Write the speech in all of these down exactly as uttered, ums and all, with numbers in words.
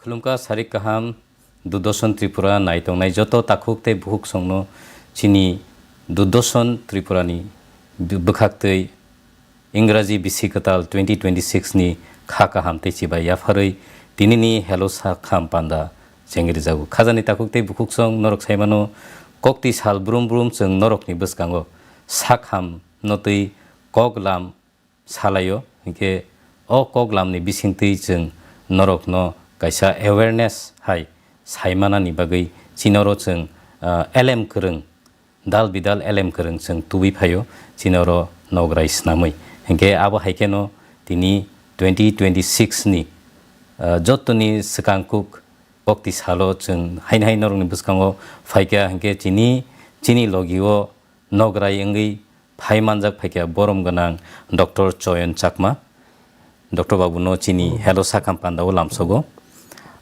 Khulumkha, sarik kaham, Doordarshan Tripura naitongnai joto takhuk tei bukhuk songno chini Doordarshan Tripurani bwkhaktwi Ingraji bisi kwtal twenty twenty-six ni kha kaham tei chibai yapharwi tinini Hello Sakham panda chengrijago. Khajani takhuk tei bukhuk song norok saimano kokti sal brum brum chwng norokni bwskango sakham no twi kok lam salaio, hinkhe o kok lamni bisingtwi chwng norokno kaisa awareness hai saimanani bagwi chinoro chwng, ah, elem kwrwng, dal bidal elem kwrwng chwng tubui phaio, chinoro nograi snamwi. Hinkhe abo hai kheno tini twenty twenty-six ni, ah, jottoni swkang kuk kokti salo chwng haino hai norokni bwskango phaikha, hinkhe chini, chini logio nograi wngwi phai manjak phaikha borom gwnang Doctor Choyon Chakma. Doctor babuno chini Hello Sakham pandao lamsogo.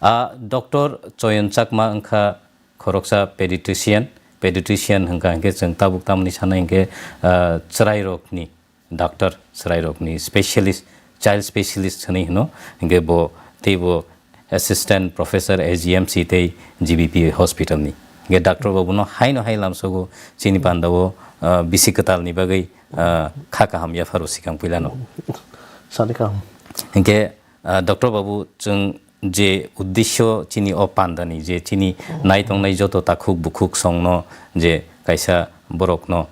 A Doctor Choyon Chakma wngkha khoroksa pediatrician. Pediatrician hwnkha hinkhe chwng tabuk tamni sana hinkhe, ah, chwrairokni doctor, chwrairokni specialist, child specialist hwnwi hwno. Hinkhe bo teibo Assistant Professor A G M C tei G B P hospital ni. Hinkhe doctor babuno haino hai lamsogo chini pandao, ah, bisi kwtalni bagwi, ah, kha kaham yapharo sikang puilano. Sani kaham. Hinkhe, ah, doctor babu, chwng je uddesyo chini o pandani, je chini naitongnai joto takhuk bukhuk songno je kaisa borokno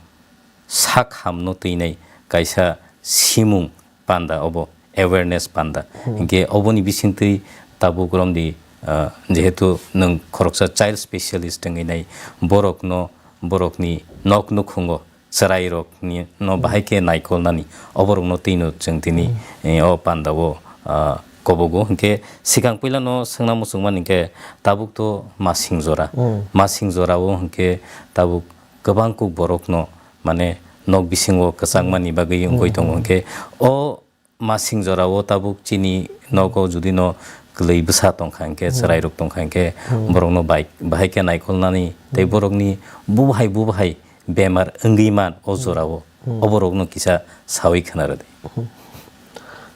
sak hamno twinai kaisa simung panda obo, awareness panda. Hmm. Hinkhe oboni bisingtwi tabuk romdi, ah, jehetu nwng khoroksa child specialist wngwi nai, borokno, borokni nok nukhungo chwrairokni no, hmm, bahai khe naikolnani, oborokno twino chwng tini, hmm, eh, o pandao, ah, kobogo. Hinkhe sikang puilano swngna muchungmani hinkhe tabuk to masing jora. Hmm. Masing jorao hinkhe tabuk kwbang kuk borokno, mane, nok bisingo kwchangmani bagwi wngwi tongo. Hmm. Hinkhe o masing jorao tabuk chini nogo judino kwlwi bwsa tongkha hinkhe, hmm, chwrairok tongkha hinkhe, hmm, borokno bai-, bahai khe naikolnani tei, hmm, borokni bubo hai bubo hai bemar wngwi man o, hmm, jorao, hmm, oborokno kisa sawi khna rwdi. Hmm.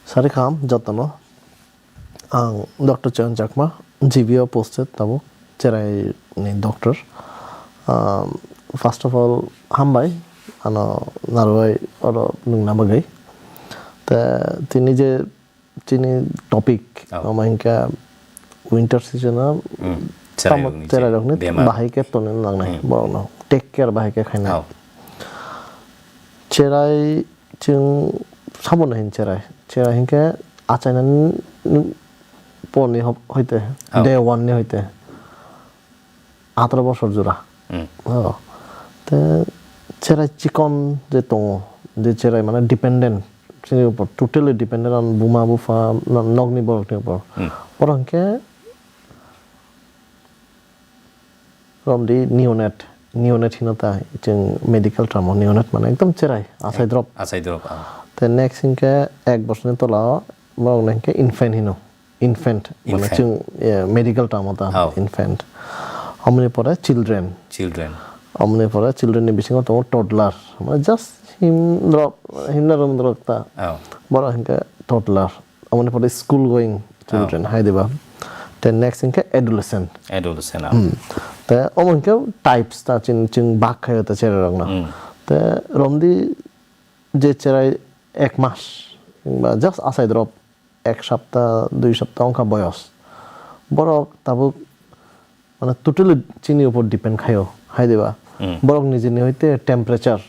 Sari kham jotono. Ang Doctor Chayan Chakma, G B O posted tabuk, cherai ni doctor. Um, first of all, hambai, ano narwai oro nungna bagwi. Te tini je chini topic, oh, omo hinkhe winter season o, hmm, tamo cherai rokni je cherai rokni bemar, bahai khe tongna nangnai, hmm, borokno take care bahai khe khainai. Oh. Cherai chwng sabono hin cherai. Cherai hinkhe achainani porni ho-, hoite, oh, day one ni hoite ataro bosor jora. Hmm. Oh. Te cherai chikon je tongo, je cherai mane dependent, chini upor totally dependent on buma bupha, no-, nokni borokni upor. Hmm. Borok hinkhe romdi neonate, neonate hino ta chwng medical term o, neonate mane ekdom cherai, achai drop. Achai drop, ah. Te next hinkhe ek bosorni tola o borok no hinkhe infant hino, infant, mane infant, chwng, eh, medical term o ta, oh, infant. Omoni pore children. Children. Omoni pore children ni bisingo tongo toddler, mane just himrok, himna romrok ta. Oh. Borok hinkhe toddler. Omoni pore school going children, oh, hai diba. Te next hinkhe adolescent. Adolescent, ah. Hmm. Te omo hinkhe types ta chwng, chwng bak khaio ta cherai rokno. Hmm. Te romdi je cherai ek mas, kingba just achai drop ek sapta, dui sapta wngkha boyos. Borok tabuk mane totally chini upor depend khaio, hai diba. Hmm. Borok nijini hoite temperature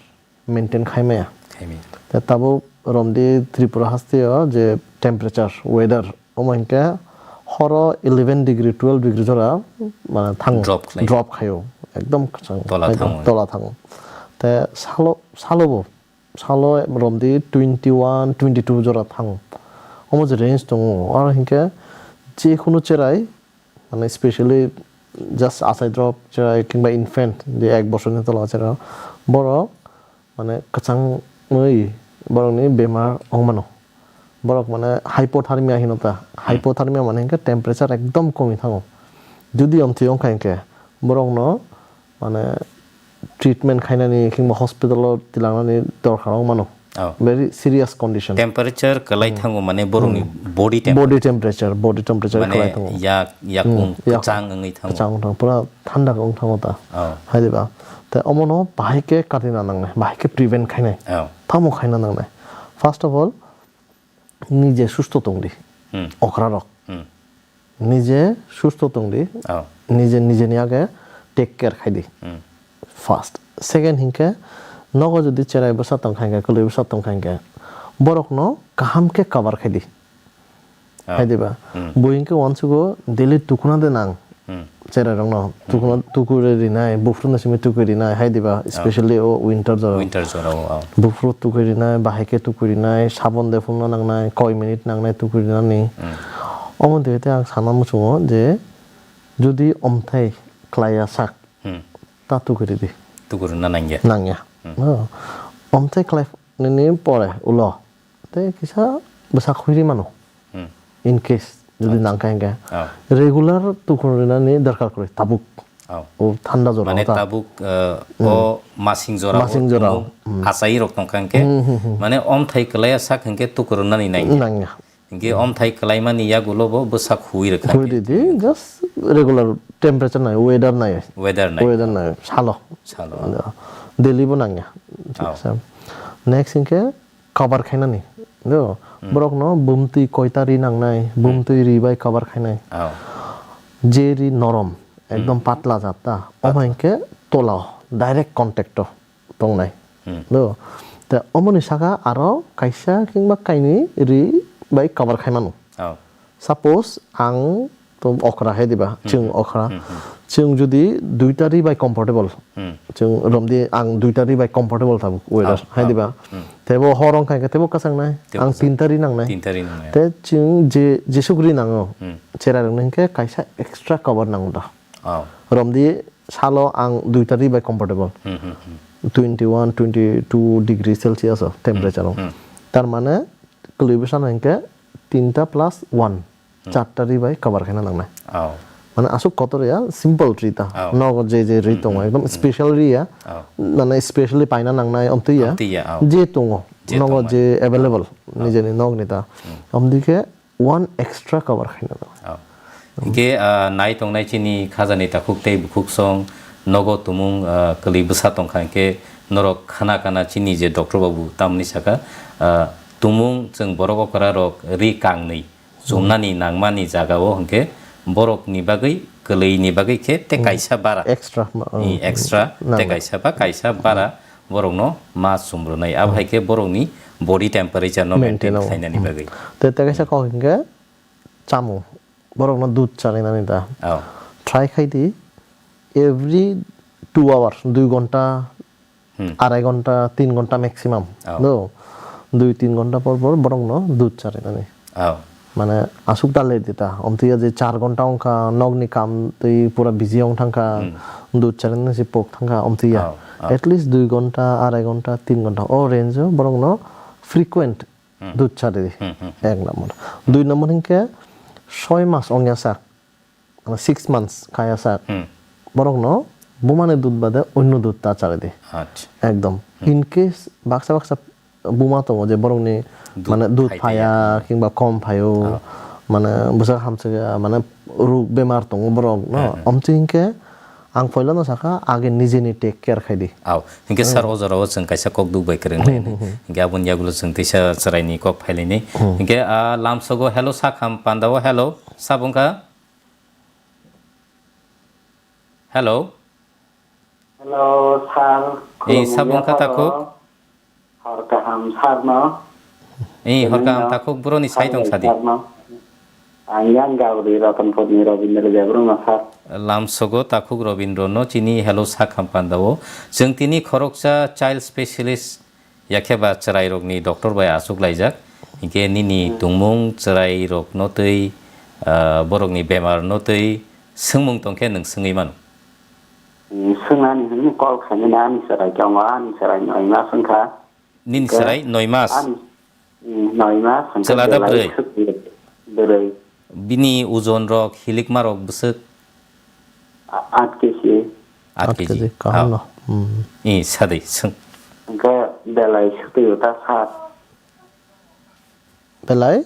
maintain khai maya. Khai maya. Te tabuk romdi Tripura haste o je temperature, weather, omo hinkhe horo eleven degree, twelve degree jora, mane, thango. Drop khlai. Drop khaio. Ekdom kwchang. Tola, ekdom thango. Tola thango. Te salo, salo bo, salo romdi twenty one, twenty two jora thango. Omo je range tongo. Aro hinkhe je kunu cherai, mane, specially just achai drop cherai kingba infant, je ek bosorni tola cherai, borok mane kwchangwi borokni bemar wng mano. Borok mane hypothermia hino ta. Hmm. Hypothermia mane hinkhe temperature ekdom komwi thango. Jodi omtwi wngkha hinkhe borokno mane treatment khainani kingba hospital o tilangnani dorkar wng mano. Oh. Very serious condition. Temperature kwlai thango mane borokni body temperature. Body temperature, body temperature kwlai thango. Mane yak, yakung kwchang wngwi thango. Kwchang wng thango, pura thanda wng thango ta. Oh. Hai diba? Te omono bahai khe katina nangnai, bahai khe prevent khainai. Oh. Tamo khaina nangnai. First of all, nije susto tongdi. Hmm. Okra rok. Hmm. Nije susto tongdi, oh, nije nijeni age take care khaidi. Hmm. First. Second hinkhe nogo jodi cherai bwsa tongkha hinkhe, kwlwi bwsa tongkha hinkhe, borokno kaham khe cover khaidi. Oh. Hai diba? Hmm. Bo hinkhe uansugo daily tukuna de nang. Hmm. Cherai rokno tukuna, hmm, tukuri rinai, buphuru no simi tukuri rinai, hai diba? Oh. Especially o winter jora. Winter jora o, oh. Buphuru tukuri rinai, bahai khe tukuri rinai, sabon de phunukna nangnai, koi minute nangnai tukuri rinani. Hmm. Omo de te ang sana muchungo je jodi omthai klaiya sak, hmm, ta tukuri di. Tukuri na nangya. Nangya. Hmm. Oh. Omthai klai nini pore ulo. Tei kisa bwsa khuiri mano. Hmm. In case jodi, acha, nangkha hinkhe. Oh. Regular tukun rinani darkar kwrwi tabuk. Oh. O thanda jora. Mane ta tabuk, eh, hmm, o masing jora, masing o jora, tumung, hmm, achai rok tongkha hinkhe. Hmm, hmm, hmm. Mane omthai kwlaiya sak hinkhe tukurunani nangya. Nangya. Hinkhe omthai kwlaimani yagulo bo bwsa khui rwkha. Khui ridi, just regular temperature nai, weather nai. Weather nai. Weather nai, salo. Salo. Daily bo nangya. Thik ase. Next hinkhe cover khainani. Jo, hmm, borokno bumtwi koita ri nangnai, hmm, bumtwi ri bai cover khainai. Oh. Je ri norom, ekdom, hmm, patla jat ta. Omo, acha, hinkhe tolao, direct contact o tongnai. Hmm. Do. Te omoni saka aro kaisa kingba kainwi ri bai cover khaimano. Oh. Suppose ang to okra hai diba, hmm, chwng, hmm, okra. Hmm, hmm. Chwng jodi duita ri bai comfortable. Hmm. Chwng romdi ang duita ri bai comfortable tabuk weather, oh, hai, oh, diba. Hmm. Tebo hor wngkha hinkhe tebo kwchang nai. Tebo kwchang. Ang tinta ri nangnai. Tinta ri nangnai. Te chwng je, jesuk ri nango. Hmm. Cherai rokno hinkhe kaisa extra cover nango da. Oh. Romdi salo ang duita ri bai comfortable. Hmm, hmm, hmm. Twenty one, twenty two degree Celsius o temperature o. Hmm, hmm. Tar mane kwlwi bwsano hinkhe tinta plus one, hmm, charta ri bai cover khaina nangnai. Oh. Mane aswk kotor ya, simple ri ta. Oh. Nogo je je ri, hmm, tongo, hmm, ekdom, hmm, special ri ya. Oh. Mane specially paina nangnai omtwi ya. Omtwi ya, oh. Je tongo, je nogo tongo, je available, oh, nijeni nogni ta. Hmm. Omtwi khe one extra cover khaina nango. Oh. Hinkhe, ah, nai tongnai chini khajani takhuk tei bukhuksong nogo tumung, ah, kwlwi bwsa tongkha hinkhe norok khana khana chini je doctor babu tamni saka, ah, tumung chwng borok okra rok ri kangnwi chumnani nangmani jagao hinkhe borokni bagwi kwlwini bagwi khe tei, hmm, kaisa bara. Extra ma-, i, hmm, extra tei nango. Kaisa ba kaisa bara borokno ma chumrwnai. Abo hai khe borokni body temperature no maintain, maintain o, khlainani, hmm, bagwi. Tei, tei kaisa kok hinkhe chamung. Borokno dudh charainani da. Oh. Try khai di, every two hours, dui ghonta, hmm, arai ghonta, tin ghonta maximum. Oh. No? Dui tin ghonta por por borokno dudh charainani. Oh. Mane aswk da le di ta. Omtwi ya je char ghonta wngkha, nokni kam twi pura busy wng thangkha, hmm, dudh charainani se pok thangkha, omtwi ya. Oh, oh. At least dui ghonta, arai ghonta, tin ghonta. O range o borokno frequent, hmm, dudh chari di. Hmm, hmm, hmm. Ek number. Dui number hinkhe soi mas ongya sak. Mane six months kaya sak. Hmm. Borokno bumani dudh bade onno dudh ta chari di. Acha. Ekdom. Hmm. In case baksa baksa buma tongo je borokni dudh mane dudh phai phaya, phaya, hmm, kingba kom phaio, oh, mane bwsa hamsakya, mane ruk bemar tongo borok, no? Hmm, hmm. Omtwi hinkhe ang poilano sakha, age nijeni take care khai di. Au. Hinkhe, hmm, sir, o jorao chwng kaisa kok duk bai kwrwng nai. Hmm, hmm, hmm. Hinkhe aboni yagulo chwng teisa chwraini kok phailaini. Hmm. Hinkhe, ah, lamsogo hello, sakham pandao hello, sabungkha. Hello. Hello, sir. Eh, khulumya sabungkha sir takhuk. Hor kaham sir no. Eh, hor kaham takhuk, boroni sai tong sadi. Sir no. Ang yang Gauri Ratanpurni Robindra Debbarma sir. Lamsogo takhuk Robindra no chini hello sakham pandao. Chwng tini khoroksa child specialist yakhe ba chwrairokni doctor bai achuk laijak. Hinkhe nini, hmm, tongmung chwrairokno twi, ah, borokni bemarno twi swngmung tongkhe nwng swngwi mano. Hmm, swngnani hwnwi call khainani ani chwrai tongo, ani chwrai noi mas wngkha. Nini chwrai noi mas? Ani, hmm, noi mas wngkha. Chwla da belai bwrwi? Swk bwrwi. Bini ojon rok, hilikma rok bwswk? A-, aat kg. Aat kg. Aat kg, kaham no. Hmm. I, sadai, swng. Hingke Belai swtwi o ta sir. Belai?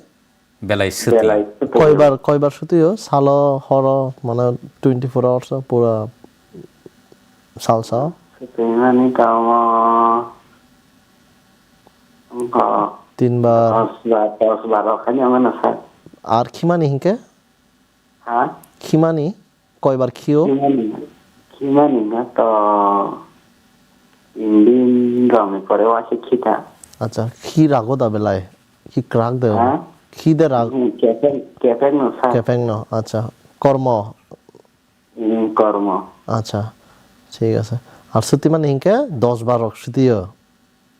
Belai swtwi. Belai swtwi o. Koibar, koibar swtwi o? Salo, horo, mane twenty four hours o pura salsa o? Swtwi mani tamo, wngkha. Tinbar. Dos bar, dos bar rok khaina mano sir. Ar khimani hinkhe? Ha? Khimani? Koibar khio? Khimani, khimani na to Indian rokni pore waisa khita. Acha, khi rago da belai? Khi krak de? Ha? Khi de rag- Hmm, kepeng, kepeng no sa. Kepeng no, acha. Kormo? Hmm, kormo. Acha, thik ase. Ar swtwi mani hinkhe dos bar rok swtwi o?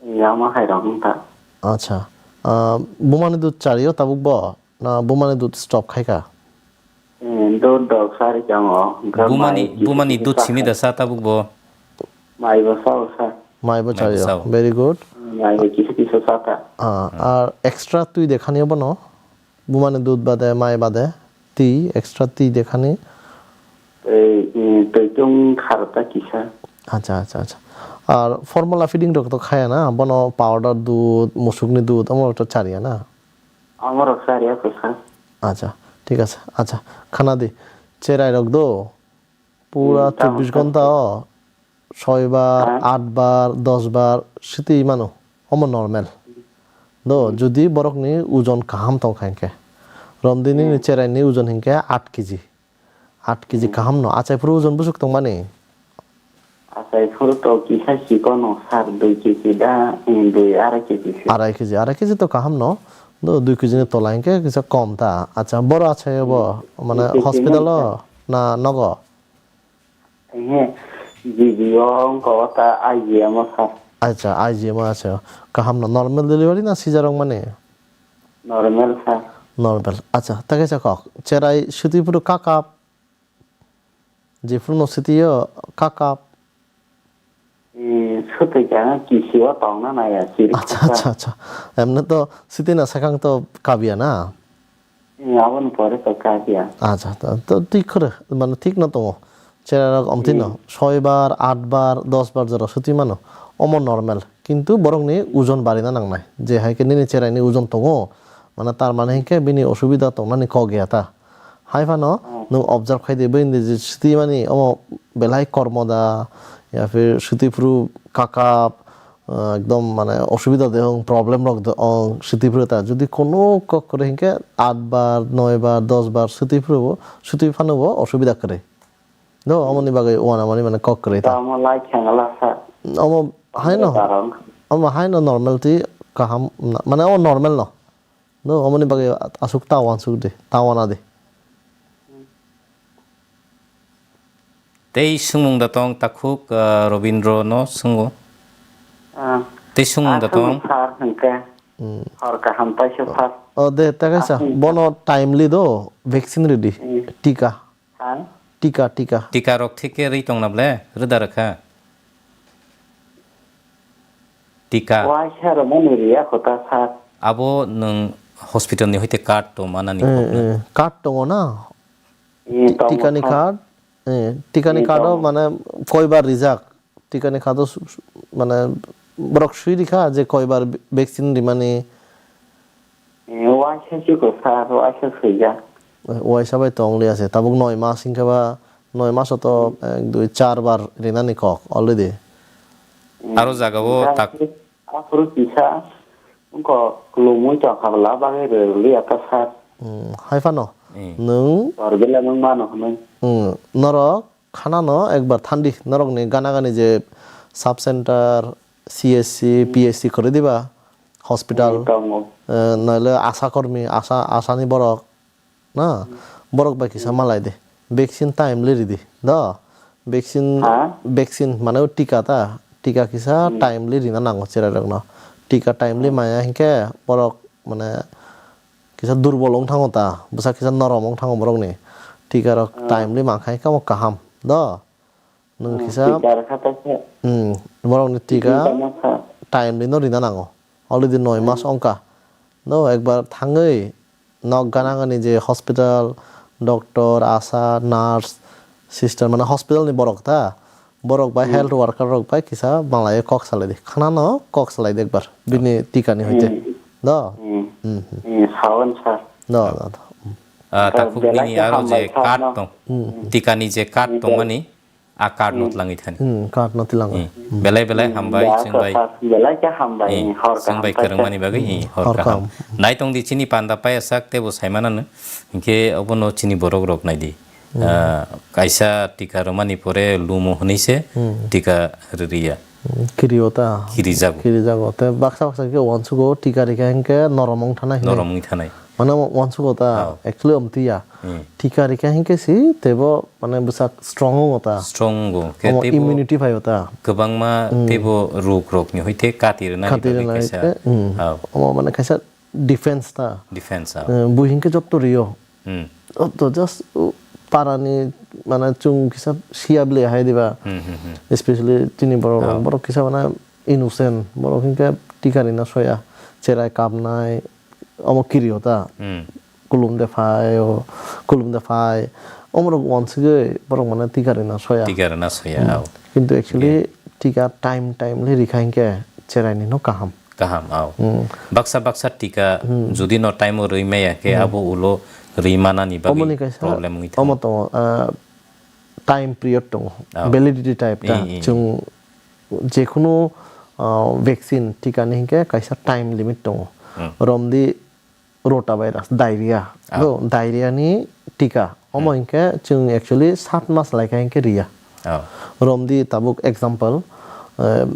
Yama hai rok wngkha. Acha. Ah, bumani dud chario tabuk bo? Na bumani dud stop khaika? Eh, dud dok sari kamo. Hwnkhe bumani, mai bumani kisi dud simi da sa tabuk bo? Mai bo sa o sa. Mai bo chario. Mai bo sa o. Very good. Mai bo kisi kisi sa ta. Ah, ar extra twi de khani bono? Bumani dud bade, mai bade, twi, extra twi de khani? Ei, eh, twi tung khar ta kisa. Acha, acha, acha. Ar formula feeding rok to khaya na? Bono powder dud, musukni dud, omo rok to chariya na? Amorok chariya kwsa. Acha, thik ase. Acha, khana di. Cherai rok do pura Hmm, tamo chobbish ghonta o soi bar, Ha? Aat bar, dos bar swtwi mano. Omo normal. Do, Hmm. Jodi borokni ojon kaham tong kha hinkhe. Romdini ni Hmm. Cherai ni ojon hinkhe aat kg. Aat kg Hmm. Kaham no. Achai phuru ojon bwswk tong mani? Achai phuru to kisa chikon no sir, dui kg da, hmm, dui arai kg se. Arai kg, arai kg to kaham no. Do dui kg ni tola hinkhe kisa kom ta. Acha, boro achai bo, Hmm. Mane Dui kg hospital no o sir. Na nogo? Ehe, G B o wngkha o ta I G M o sir. Acha, I G M o acha. Kaham no, normal delivery na caesar wngmani? Normal sir. Normal. Acha, ta kaisa kok. Cherai swtwi phuru kakap. Jephuru no swtwi o kakap. Eh, swtwi kha kisi o tongna naya, chiri Acha, kha. Acha, acha. Emne to swtwi na sakang to kabiya na? Eh, aboni pore to kabiya. Acha, to, to thik kore, mane thik no tongo. Cherai rok omtwi no, Hmm. Soi bar, aat bar, dos bar jora swtwi mano. Omo normal. Kintu borokni ojon barina nangnai. Je hai khe nini cherai ni ojon tongo, mane tar mane hinkhe bini osubida tongnani kok ya ta. Hai phano Hmm. Nwng observe khai di, bini je swtwi mani omo belai kormo da, ya phir swtwi phuru kakap, ah, ekdom mane osubida de ong, problem rok de ong, swtwi phuru ta. Jodi kono kok kwrwi hinkhe aat bar, noi bar, dos bar swtwi phuru bo, swtwi phano bo osubida kwrwi. Do, omoni bagwi uanamani mane kok kwrwi ta. Tamo lai khengla sa. Omo haino, Tarong. Omo haino normal twi kaham na, mane omo normal no. Do, omoni bagwi aswk ta uansuk di, ta uana di. Tei swngmung da tong takhuk, ah, Robindro no swngo. Ah. Tei swngmung da tong. Sir hwnkhe. Hmm. Hor kaham taisa sir. O de, ta kaisa, aswk bono timely do, vaccine ridi, Hmm. Tika. Ha? Tika, tika. Tika rok thik khe rwi tong na ble, rwda rwkha. Tika. Waisa rwmani riya kho ta sir. Abo nwng hospital ni hoite card to manani Eh, kok na? Eh, card tongo na? Eh, tongo Tika ni sir. Card? Eh, tika ni Eh, card o tongo. Mane koibar rijak? Tika ni kha do su-, su-, mane borok sui rikha je koibar vaccine rimani? Eh, waisa chikon sir, waisa swijak. Eh, waisa bai tong liya se. Tabuk noi mas hinkhe ba, noi maso to Hmm. Ek, dui, char bar rinani kok already. Hmm. Aro jaga o tak- Aphuru kisa wngkha kwlwngwi tongkha bwla bagwi rw liya ta sir. Hmm, hai phano Hmm. Nwng Tor bela nwng mano hwnwi. Hmm, norok Khanano ekbar thandi, norokni gana gani je sub center, C S C, Hmm. P H C kwrwi diba, hospital, Hmm, tongo. Eh, naile asha kormi, asha, asha ni borok, na? Hmm. Borok bai kisa Hmm. malai di. Vaccine timely ridi, do? Vaccine, Ha? Vaccine mane o tika ta, tika kisa Hmm. Timely rina nango cherai rokno. Tika timely Hmm. Maya hinkhe borok mane kisa durbol wng thango ta, bwsa kisa norom wng thango borokni. Tika rok Ah. Timely mankha hinkhe omo kaham, do? Nwng Ah, kisa, tika rwkha ta khe. Hmm, borokni tika Tika ma kha. Timely no rina nango. Already noi mas Hmm. Wngkha. No, ekbar thangwi nok gana gani je hospital, doctor, asha, nurse, sister, mane hospital ni borok ta. Borok bai health worker rok bai kisa malai kok salai di. Khana no kok salai di ekbar. Bini tika ni hoite. Hmm. Do? Hmm. Hmm, hmm. Hmm, sawan sa. Do, do, do. Hmm. Ah, ta takhuk belai nini khe aro je hambai card khakno. Tong. Hmm. Tika ni je card Hmm, tong bel- mani, a card no Hmm. tlangwi thani. Hmm, card no tlang. Hmm. Hmm. Belai belai Hmm, hambai ya, chwng bai. Belai khe hambai. Hmm. Hor chwng kaham bai khe. Kwrwng mani bagwi, hmm, hor kaham. Hor kaham. Nai tong di chini panda paya sak tebo sai manano. Hinkhe obono chini borok rok nai di. Hmm. Ah, kaisa tika rwmani pore lumo hwnwi se Hmm. tika rwriya. Hmm, kirio ta. Kirijago. Kirijago. Te baksa baksa khe uansugo tika rikha hinkhe norom wng thanai hinwi. Norom wng thanai. Mane uansugo ta, Oh. actually omtiya. Hmm. Tika rikha hinkhe si tebo mane bwsak strong wngo ta. Strong wngo. Khe Omo tebo immunity phaio ta. Kwbangma Hmm. tebo rok rokni hoite kati rwnani Kati bagwi rwnai kaisa. Khe, hmm. Oh. Omo mane kaisa defense ta. Defense, ah. Eh, bui hinkhe jotto rio. Hmm. Jotto just, uh, parani, mane, chwng kisa siya bwle hai diba. Hmm, hmm, hmm. Especially chini borok rok, Oh. borok kisa mane innocent, borok hinkhe tika rina soya, cherai kapnai, omo kirio ta. Hmm. Kulum de phai, o, kulum de phai. Omorok uansugwi borok mane tika rina soya. Tika rina soya, Hmm. oh. Kintu actually Okay. tika time, timely rikha hinkhe cherai ni no kaham. Kaham, au. Hmm. Baksa baksa tika Hmm. jodi no time o rwi maya khe Hmm. abo ulo rwi manani bagwi Omoni kaisa problem wngwi thango. Omo tongo, ah, time period tongo, Au. validity type ta. Hmm, hmm. Chwng jekhunu, ah, vaccine tika ni hinkhe kaisa time limit tongo. Hmm. Romdi rotavirus, diarrhea. Au. Do, diarrhea ni tika. Omo Hmm. hinkhe chwng actually sat mas laikha hinkhe riya. Au. Romdi tabuk example, eh,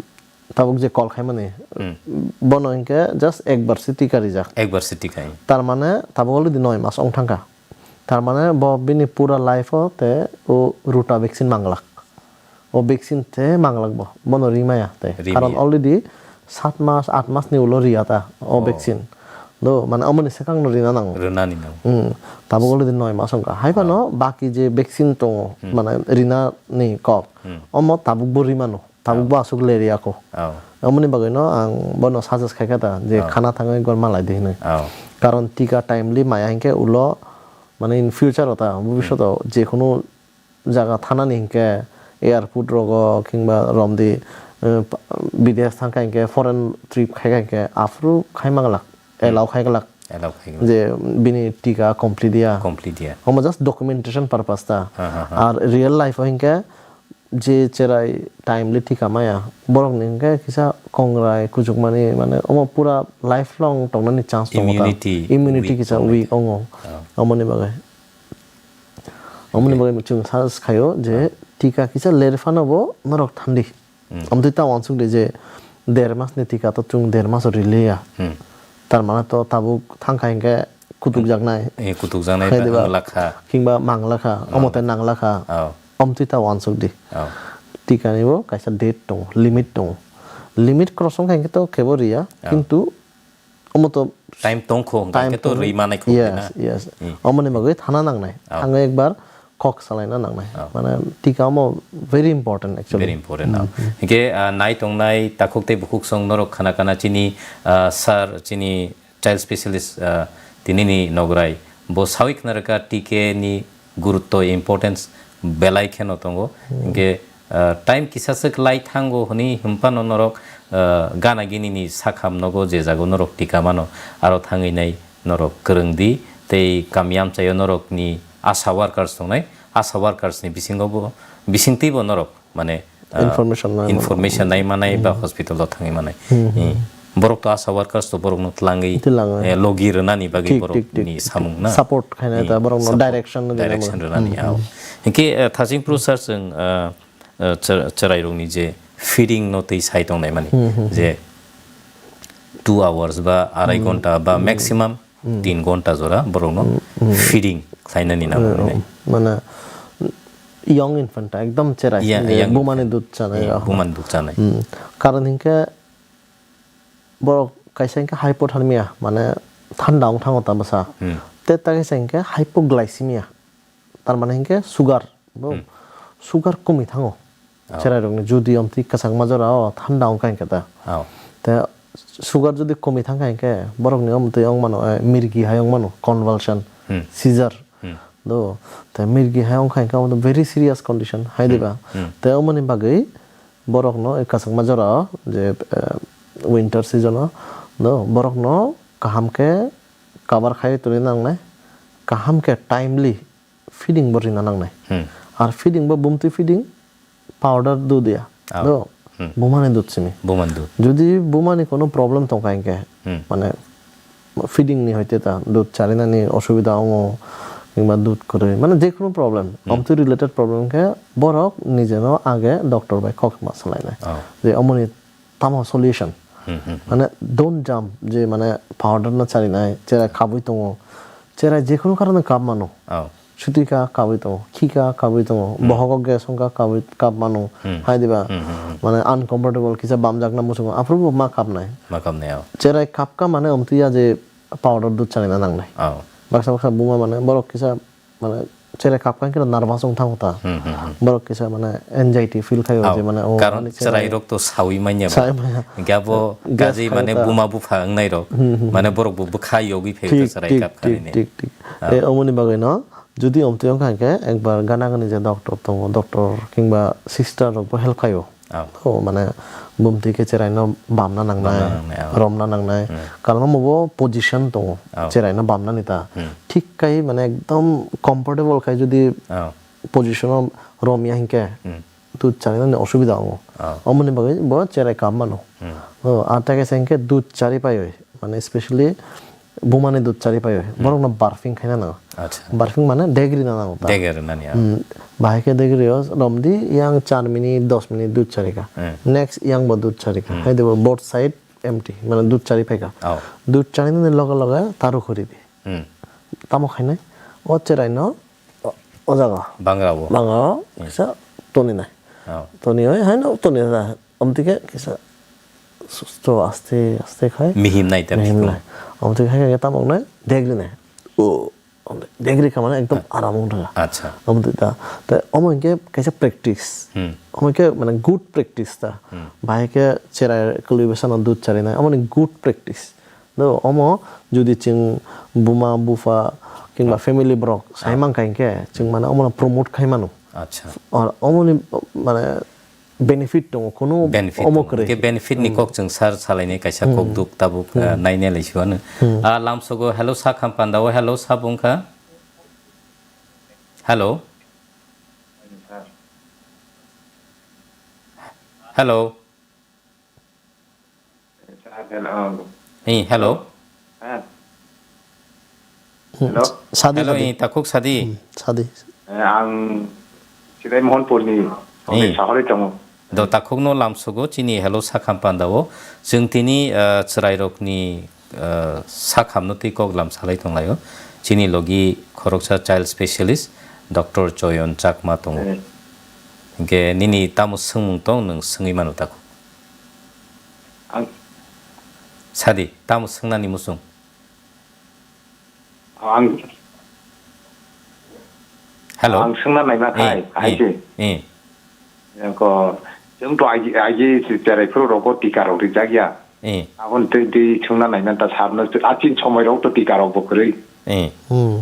tabuk je call khaimani, Hmm. bono hinkhe just ekbar se tika rijak. Ekbar se tika. Tar mane tabuk already noi mas wng thangkha. Tar mane bo bini pura life o te o rota vaccine manglak. O vaccine te manglak bo, bono rimaya te. Rimaya. Karon already sat mas, at mas ni ulo riya ta o Oh. vaccine. Do, mane omoni swkang no rina nango. Rwnani nango. Hmm. Tabuk already noi mas wngkha. Hai phano Oh. baki je vaccine tongo, Hmm. mane rina ni kok. Hmm. Omo tabuk bo rimano. Tabuk Oh. bo aswk le riya kho. Oh. Omoni bagwi no ang bono suggest khai kha ta je Oh. khana thangwi gor malai di hinwi. Oh. Karon tika timely maya hinkhe ulo mane in future o ta, bhobishoto Hmm. jekhunu jaga thanani hinkhe airport rogo kingba romdi, eh, pa-, bidesh thangkha hinkhe foreign trip khaikha hinkhe aphuru khai manglak, Hmm. allow khai glak. Allow khai glak. Je bini tika complete ya. Complete ya. Omo just documentation purpose ta. Ha, ha, ha. Ar real life o hinkhe je cherai timely tika maya, borokni hinkhe kisa kongrai kuchukmani mane omo pura lifelong tongnani chance tongo ta. Immunity Immunity weak kisa tongnai. Weak ongo. Oh. Omoni bagwi. Omoni Okay. bagwi chwng suggest khaio je Ah. tika kisa ler phano bo norok thandi. Hmm. Amtwi ta uansuk di je der mas ni tika to chwng der mas o riliya. Hmm. Tar mane to tabuk thangkha hinkhe kutukjaknai. Eh, kutukjaknai Hai ba diba? Manglakha. Kingba manglakha, Oh. omo tei nanglakha. Oh. Amtwi ta uansuk di. Oh. Tika ni bo kaisa date tongo, limit tongo. Limit cross wngkha hinkhe to kebo riya, Oh. kintu Omo to time tongkho, hwnkhe to time tongo. Rwi manai kho, yes, na? Yes. Hmm. Omoni bagwi thana nangnai. Oh. Thangwi ekbar kok salaina nangnai. Oh. Mane tika omo very important actually. Very important, Hmm. oh. Hmm. Hwnkhe, ah, nai tongnai takhuk tei bukhuk song norok khana khana chini, ah, sir, chini child specialist, ah, tinini nograi. Bo sawi khna rwkha T K ni gurutto, importance belai kheno tongo. Hmm. Hinkhe, ah, time kisaswk lai thango hwnwi hwnphano norok, ah, gana gini ni sakham nogo je jago norok tika mano, aro thangwi nai norok kwrwng di tei kami amchaio norok ni ASHA workers tongnai, ASHA workers ni bisingo bo, bisingtwi bo norok mane, ah, Information nai information manai. Nai manai ba Hmm. Hospital o thangwi manai. Hmm, hmm. Hmm. Borok to ASHA workers to borok no twlangwi, Twlangwi. Eh, logi rwnani bagwi Thik, borok thik, thik, ni thik. Samung na. Support khainai Hmm. ta, borok no Support, direction no direction rwnani. Hmm, ah. Hmm. Hinkhe, eh, thaching phuru sir chwng, ah, ah, chwrai rok ni je feeding no twi sai tongnai mani Hmm, hmm, hmm. je two hours ba arai Hmm. ghonta ba Hmm. maximum Hmm. tin ghonta jora borokno Hmm, hmm. Feeding khlainani nango Hmm, hinwi. Mane young infant ta ekdom cherai, Yeah, je young bumani infant. Dudh chanai Hmm, rok. Bumani dudh chanai. Hmm. Karon hinkhe borok kaisa hinkhe hypothermia, mane thanda wng thango ta bwsa. Hmm. Tei ta kaisa hinkhe hypoglycemia. Tar mane hinkhe sugar, bo Hmm. sugar komwi thango. Oh. Cherai rokni jodi omtwi kwchangma jora o thanda wngkha hinkhe ta. Oh. Te sugar jodi komwi thangkha hinkhe borokni omtwi wng mano, eh, mirgi hai wng mano, convulsion, Hmm. seizure. Hmm. Do, tei mirgi hai wngkha hinkhe omo very serious condition hai diba. Hmm. Tei omoni bagwi borokno e kwchangma jora o je, eh, winter season o, do, borokno kaham khe cover khai tongwi nangnai, kaham khe timely feeding bo rina nangnai. Hmm. Ar feeding bo bumtwi feeding, powder dud ya. Ah. Do, hmm, bumani dud simi. Bumani dud. Jodi bumani kono problem tongkha hinkhe, hmm, mane feeding ni hoite ta dud charinani osubida ongo, kingba dud kwrwi, mane je kono problem, hmm, omtwi related problem khe borok nijeno age doctor bai kok ma swlainai. Ah. Je omoni tamo solution. Hmm, hmm, hmm. Mane don't jump je mane powder no charinai, cherai kabui tongo. Cherai je kono karone kap mano. Oh. Suti ka kabui tongo, khi ka kabui tongo, hmm, bohogo gas wngkha kabui kap mano. Hmm. Hai diba? Hmm, hmm, hmm. Mane uncomfortable kisa bamjakna muchungo, aphuru bo ma kapnai. Ma kapnai, oh. Cherai kap ka mane omtwi ya je powder dud charinai nangnai. Oh. Baksa baksa buma mane borok kisa mane cherai kap kha khe nervous wng thango ta. Hmm, hmm, hmm. Borok kisa mane anxiety feel khaio. Au, je mane, oh, karon ani cherai chwrairok to saui manya ba. Saui manya. Hinkhe abo gas gajai khai mane ta. Buma bupha wngnai rok. Hmm, hmm, mane hmm. Borok bo bwkha yogwi phaio ta. Thik, chwrai thik, kap thik, khanini. Thik, thik. Au. E omoni bagwi no, jodi omtwi wngkha hinkhe ekbar gana gani je doctor tongo, doctor kingba sister rok bo help khaio. Oh. Oh, mane bumtwi khe cheraino bamna nangnai, bamna nangnai, oh, romna nangnai. Hmm. Karon omo bo position tongo, oh, cheraino bamnani ta. Hmm. Thik khai mane ekdom comfortable khai jodi, oh, position o romya hinkhe, hmm, dud charinani osubida wngo. Oh. Omoni bagwi bo cherai kap mano. Hmm. Oh, ar ta kaisa hinkhe dud chari paiwi. Mane specially bumani dud chari pai, hmm, borokno burping khaina nango. Acha. Burping mane degri na nango ta. Degri nani, ah. Hmm, bahai khe degri o romdi yang char minute, dos minute dud chari kha. Hmm. Next yang bo dud chari kha. Hmm. Hai debo both side empty, mane dud chari pai kha. Oh. Dud chari nani loge loge taru khuri di. Hmm. Tamo khainai? O cherai no o, o jaga. Bangra bo. Bangra o, hmm, kisa toni nai. Oh. Toni oi, hai no toni nai. Omtwi khe kisa susto aste aste khai. Mihim nai ta mihim thikno. Nai. Omtwi khai khe tamo wngnai degri nai. O, omtwi degri kha mane ekdom, ah, aram wng thangkha. Acha. Omtwi ta. Te omo hinkhe kaisa practice. Hmm. Omo hinkhe mane good practice ta. Hmm. Bahai khe cherai kwlwi bwsano dud charinai. Omo ni good practice. Do, omo jodi chwng buma, bupha, kingba, ah, family borok sai, ah, mankha hinkhe, chwng mane omono promote khai mano. Acha. Or omoni, mane, benefit tongo, kunu benefit omo tongo. Kwrwi. Hwnkhe benefit ni, hmm, kok chwng sar salainai kaisa, hmm, kok duk tabuk, hmm, eh, nainai lai sio ano. Hmm. Ah, lamsogo, hello, sakham panda o, hello, sabo wngkha. Hello. Hello. Eh, hello. Eh, hello. Ah. Hmm, hello? Sadi, hello, sadi. Eh, takhuk sadi. Hmm, sadi. Eh, ang Chidai Mohanpurni, eh, sahori tongo. Do takhukno lamsogo chini hello sakham pandao. Chwng tini, eh, chwrairokni, eh, sakhamno twi kok lam salai tonglaio. Chini logi khoroksa child specialist, Doctor Choyon Chakma tongo. Eh. Hwnkhe nini tamo swngmung tong, nwng swngwi mano takhuk. Ang sadi, tamo swngnani muchung? Ang, hello? Ang swngna naima khai, eh, hai eh, se. Eh. Ko, chwng to agi, agi cherai phuru rogo tika rok rijak ya. Eh. Aboni twi, twi swngna naima ta sar no, a chini somoi rok to tika rok bo kwrwi. Eh. Hmm.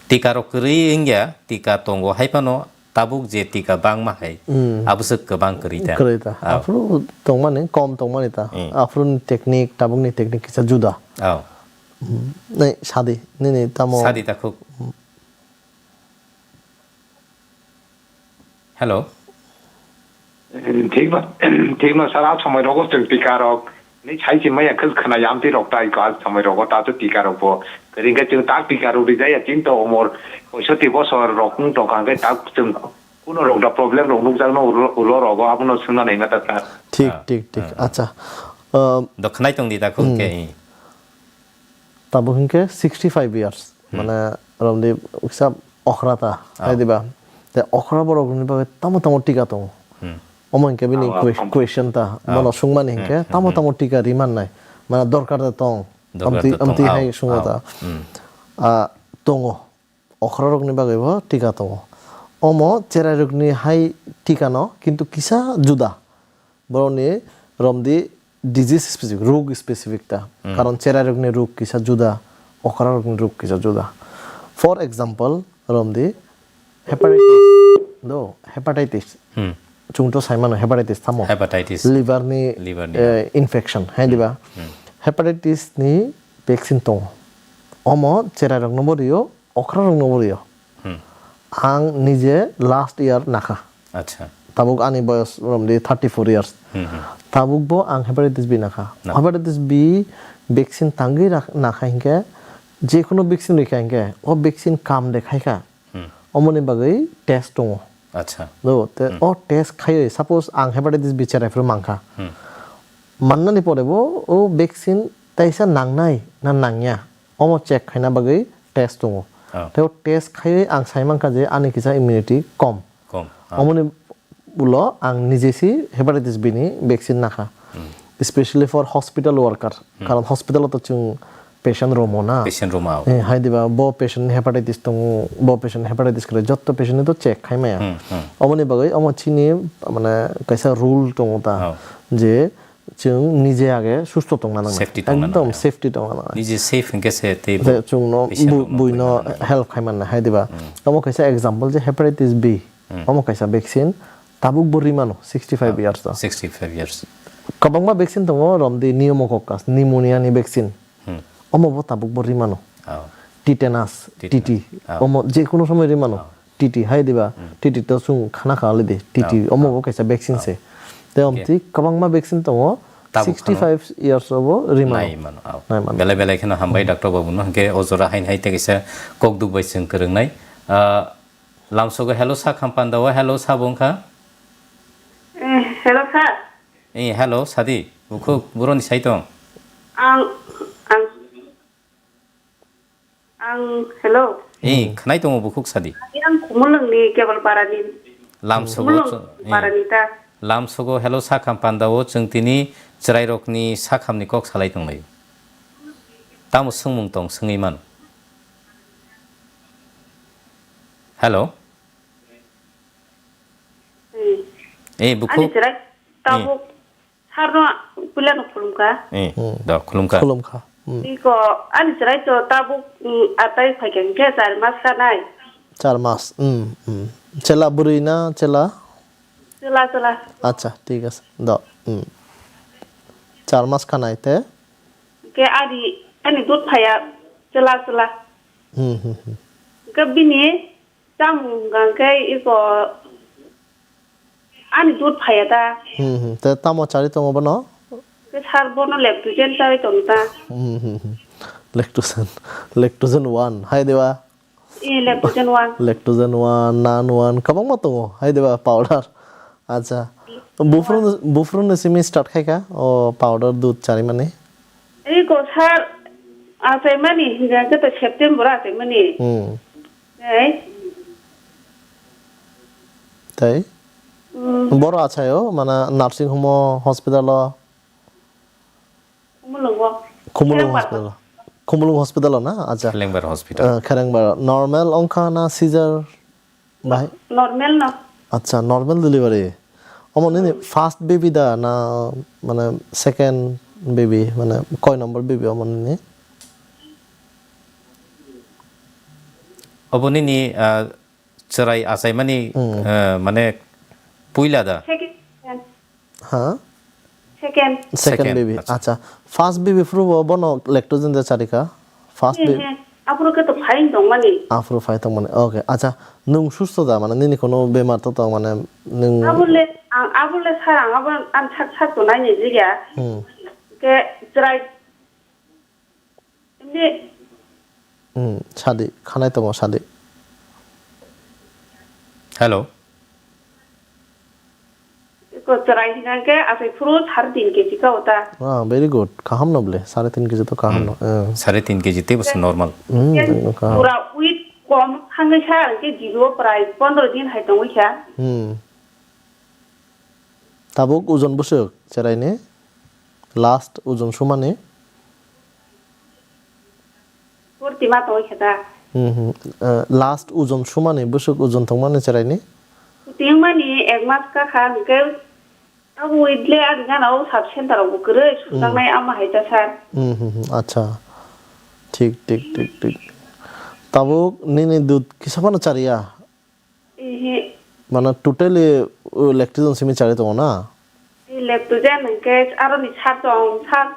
Tika rok kwrwi wngya, tika tongo hai phano. Tabuk je tika bangma hai, hmm, abwswk kwbang kwrwi ta. Kwrwi ta. Ah. Aphuru tongmani, kom tongmani ta. Hmm. Aphuruni technique, tabukni technique kisa juda. Oh. Hmm. Nei, sadi, nini tamo. Sadi takhuk. Hmm. Hello. Thikno, thikno sara somoi rogo chwng tika rok. Ni sai se maya khel khna yam ti rok tai ka samai rogo ta to tika rok bo. Kering khe chwng ta tika rok ri jaya chwng to umor poisoti bosor rok wng tong kha khe ta chwng kuno rok da problem rok nuk jak no ulo, ulo rogo abono swngna nai ma ta ta. Thik, ah, thik, thik. Ah, ah. Acha. Ah, do khnai tong di ta khung, hmm, khe. Tabuk hinkhe sixty five years. Hmm. Mane romdi kisa okra ta, ah, hai diba? Te okra borok ni bagwi tamo tamo tika tongo. Hmm. Omo hinkhe bini, ah, que-, ah, question ta, ah, bono swngmani, hmm, hinkhe, hmm, tamo, hmm, tamo tika ri mannai? Mane dorkar ta tong. Dorkar amtwi, ta tong, amtwi ah, hai swngo, ah, ta. Hmm. Ah, tongo. Okra rokni bagwi bo tika tongo. Omo cherai rokni hai tika no, kintu kisa juda. Borokni romdi disease specific, rog specific ta. Hmm. Karon cherai rokni rog kisa juda, okra rokni rog kisa juda. For example, romdi hepatitis. Do, hepatitis. Hmm. Chwng to sai mano hepatitis tamo. Hepatitis. Liver ni, Liver ni. Eh, infection, hai diba? Hmm. Hepatitis ni vaccine tongo. Omo cherai rok no bo rio, okra rok no bo rio. Hmm. Ang nije last year nakha. Acha. Tabuk ani boyos romdi thirty four years. Hmm, hmm. Tabuk bo ang hepatitis B nakha. Na. Hepatitis B vaccine tangwi rak-, nakha hinkhe, jekono vaccine rikha hinkhe, o vaccine kam de khaikha. Hmm. Omoni bagwi test tongo. Acha. Do, te Hmm. o test khaiwi, suppose ang hepatitis B cherai phuru mankha. Hmm. Mannani pore bo o vaccine taisa nangnai na nangya, omo check khaina bagwi test tongo. Oh. Tei o test khaiwi ang sai mankha je ani kisa immunity kom. Kom. Oh. Omoni ulo ang nijesi hepatitis B ni vaccine nakha. Hmm. Especially for hospital worker. Hmm. Karon hospital o to chwng patient romo na. Patient romo. Eh, hai diba, bo patient ni hepatitis tongo, bo patient ni hepatitis kwrwi, jotto patient ni to check khai maya. Hmm, hmm. Omoni bagwi omo chini, mane, kaisa rule tongo ta, Oh. je chwng nije age susto tongna nangnai. Safety tongna Ekdom nangnai. Safety tongna nangnai. Nije safe hinkhe se tei Je bo chwngno patient bu-, rokno buino buino nangnai. Help khai manna hai diba. Hmm. Omo kaisa example je hepatitis B. Hmm. Omo kaisa vaccine tabuk bo rimano sixty five Oh, years o. Sixty five years. Kwbangma vaccine tongo romdi pneumococcus, pneumonia ni vaccine. Hmm. Omo bo tabuk bo rimano. Oh. Tetanus, Tetanus. T T. Oh. Omo je kono somoi rimano. Oh. T T hai diba? Hmm. T T to chwng khana kha already. T T Oh. Omo bo kaisa vaccine Oh. se. Tei Okay. omtwi kwbangma vaccine tongo. Tabuk sixty five years o bo rimano. Nai mano. Oh. Nai mano. Belai belai kheno hambai Hmm. Doctor babu no. Hwnkhe o jora hain hai tei kaisa kok duk bai chwng kwrwngnai. Ah, lamsogo hello sa kham panda o hello sa bo wngkha. Eh, hello sir. Eh, hello, sadi. Bukhuk, buroni sai tong. Ang, ang, ang, hello. Eh, Hmm. Khnai tongo bukhuk sadi. Ang Khumulwngni Kebalparani. Lamsogo Khumulwng cho-, eh. Parani ta. Lamsogo hello sakham panda o chwng tini chwrairokni sakhamni kok salai tonglaio. Tamo swngmung tong swngwi mano. Hello. Hmm. Eh, bukhuk. Ani chwrai tabuk Eh. Sarno puilano khulumkha. Eh, Hmm. Do, khulumkha. Khulumkha. Hmm. Iko ani chwrai to tabuk, mm, atai phaikha hinkhe char mas khanai. Char mas. Hmm, hmm. Chela bwrwi na chela? Chela, chela. Acha, thik ase. Do. Hmm. Char mas khanai te? Hinkhe ani, ani dud phaiya chela, chela. Hmm, hmm, hmm. Hinkhe bini Chamung hwnkha khe iko ani dud phaiya ta. Hmm, hmm. Te tamo chari tongo bono? Khe sir bono Lactogen chari tongo ta. Hmm, hmm, hmm. Lactogen, Lactogen one, hai diba? Eh, Lactogen one. Lactogen one, nan one, kwbangma tongo, hai diba? Powder. Acha. Buphuru, buphuru ni simi start khai kha, o powder dud chari mani. Iko sir, achaimani hwnkha khe to September achaimani. Hmm. Tei? Tei? Hmm. Boro achaio, mana nursing home o, hospital o? Khumulwngo. Khumulwng Kherengbar. Hospital o. Khumulwng hospital o na? Acha. Khelengbar hospital. Eh, Kherengbar. Normal ongkha na scissor? Bahai? Normal no. Acha, normal delivery. Omo nini first baby da na, mane, second baby, mane, koi number baby omo nini? Obo nini, ah, chwrai achaimani, Hmm. ah, mane, puila da? Second. Ha? Second. Second Second, baby. Acha. Acha. First baby phuru bo bono Lactogen de charika. First He, baby. He. Aphuru khe to phain tongmani. Aphuru phai tongmani. Okay. Acha. Nwng susto da mane nini kono bemar to tong mane nwng Abole, ang abole sir ang abo ang sak sak to nai ni jiya. Hmm. Ke chwrai Hindi. Hmm, sadi, khanai tongo sadi. Hello. Iko chwrai hingkha khe asai phuru sare tin K G ka ota. Ah, very good. Kaham no ble. Sare tin K G to kaham no. Hmm. Eh. Sare tin K G tei bo se normal. Hmm, Ke kaham. Pura weight kom hangkhe sa hingkhe jibo prai pondro din hai tongwi kha. Hmm. Tabuk ojon bwswk chwraini? Last ojon sumani? Purtima tongwi khe ta. Hmm, hmm. Eh, last ojon sumani, bwswk ojon tongmani chwraini? Tingmani ek mas ka kha, hwnkhe abo widle ani gana o sub center rok bo kwrwi Hmm. sumjaknai ama hai ta sir. Hmm, hmm, hmm. Acha. Thik, thik, thik, thik. Tabuk nini dud kisa phano chariya? Ihi. Mane totally, uh, lactogen simi chari tongo na? I lactogen hwnkhe aroni sar tong, sar.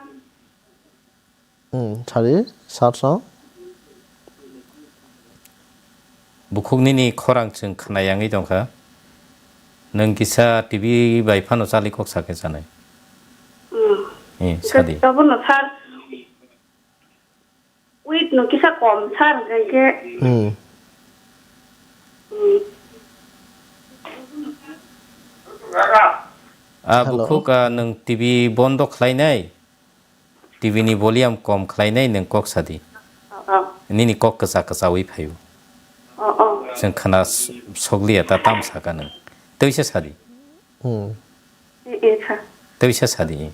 Hmm, sari, sar song. Bukhuk nini khorang chwng khna yangwi tongkha. Nwng kisa T V bai phano chali kok sakhe sanai. Hmm. Eh, sadi. Abono sar. Weight no kisa kom sar hwnkhe. Hmm. Hmm. Ah, hello. Bukhuk, ah, nwng T V bondo khlainai? T V ni volume kom khlainai nwng kok sadi. Oh, oh. Nini kok kwcha kwchawi phaio. Oh, oh. Chwng khna s-, sokliya ta tam saka nwng. Twisa sadi. Hmm. E, e, kha. Twisa sadi.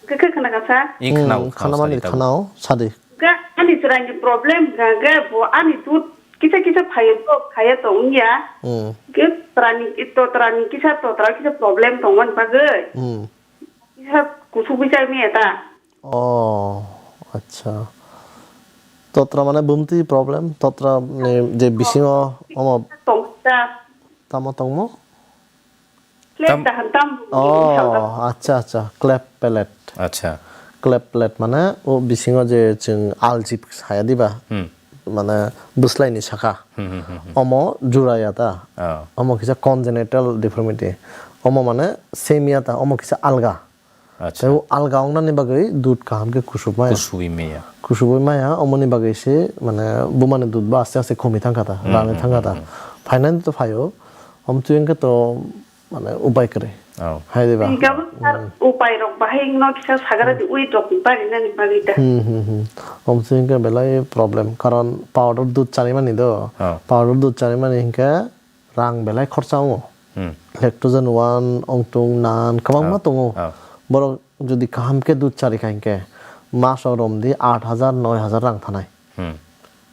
Khe, khe khna kha sa? I khna, hmm, khna khna mani sadi ta. Khna o sadi. Ga, ani chwraini problem ga, ga bo ani dud kisa kisa phaio to, phaio to wngya. Hmm. Ke trani, to trani kisa to tra kisa problem tongmani bagwi. Hmm. Kisa kusugwi chai maya ta. Oh, acha. Totra mane bumtwi problem, totra ni je bisingo omo tong ta. Tamo tongmo? Plate tam- dahan tam. Oh, acha, acha. Cleft palate. Acha. Cleft palate mane o bisingo je chwng alchip saya diba? Hmm. Mane bwslai ni saka. Hmm, hmm, hmm, hmm. Omo jura ya ta. Oh. Omo kisa congenital deformity. Omo mane same ya ta, omo kisa alga. Acha. Tei o alga wngnani bagwi dud kaham khe kusubmaya. Kusubwi maya. Kusubwi maya, omoni bagwi se, mane, bumani dud ba aste aste khomi thangkha ta, hmm, rani hmm, thangkha ta. Hmm, hmm. Phainani to phaio, omtwi wngkhe to, mane, upai kwrwi. Oh. Hai diba? Hingkhe abo sir, hmm, upai rok bahai wngno kisa sagara di, hmm, ui rok barinani bagwi da. Hmm, hmm, hmm. Omtwi wngkhe belai problem, karon powder dud chanimani do. Oh. Powder dud chanimani hingkhe rang belai khorcha wngo. Hmm. Lactogen one, ongtung, nan, kwbangma, oh, tongo. Oh. Borok jodi kaham khe dud chari kha hinkhe, maso romdi aat hajar, noi hajar rang thanai. Hmm.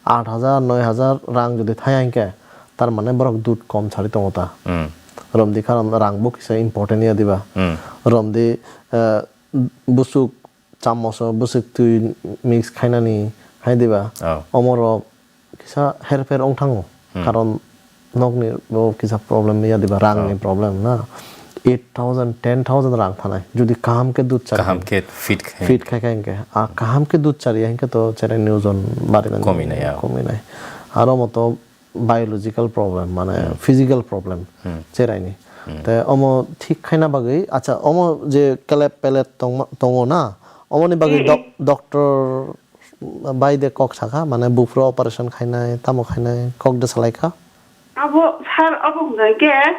Aat hajar, noi hajar rang jodi thaya hinkhe, tar mane borok dud kom chari tongo ta. Hmm. Romdi karon rang bo kisa important ya diba. Hmm. Romdi, eh, busuk chamoso bwswk twi mix khainani, hai diba? Oh. Omorok kisa herpher wng thango. Hmm. Karon nokni bo kisa problem ya diba, rangni, oh, problem na. Eight thousand, ten thousand rang thanai. Jodi kaham khe dud chari. Kaham khe fit khai. Fit khai khai hinkhe. A kaham khe dud chari hinkhe to cherai ni ojon bari nai. Komi nai, ah. Komi nai. Aro moto biological problem, mane, hmm, physical problem, hmm, cheraini. Hmm. Te omo thik khaina bagwi, acha, omo je cleft palate tongma, tongo na, omoni bagwi, hmm, doc-, doctor bai de kok sakha, mane buphuru operation khainai, tamo khainai, kok de salaikha? Abo, sir, abo hwnkha khe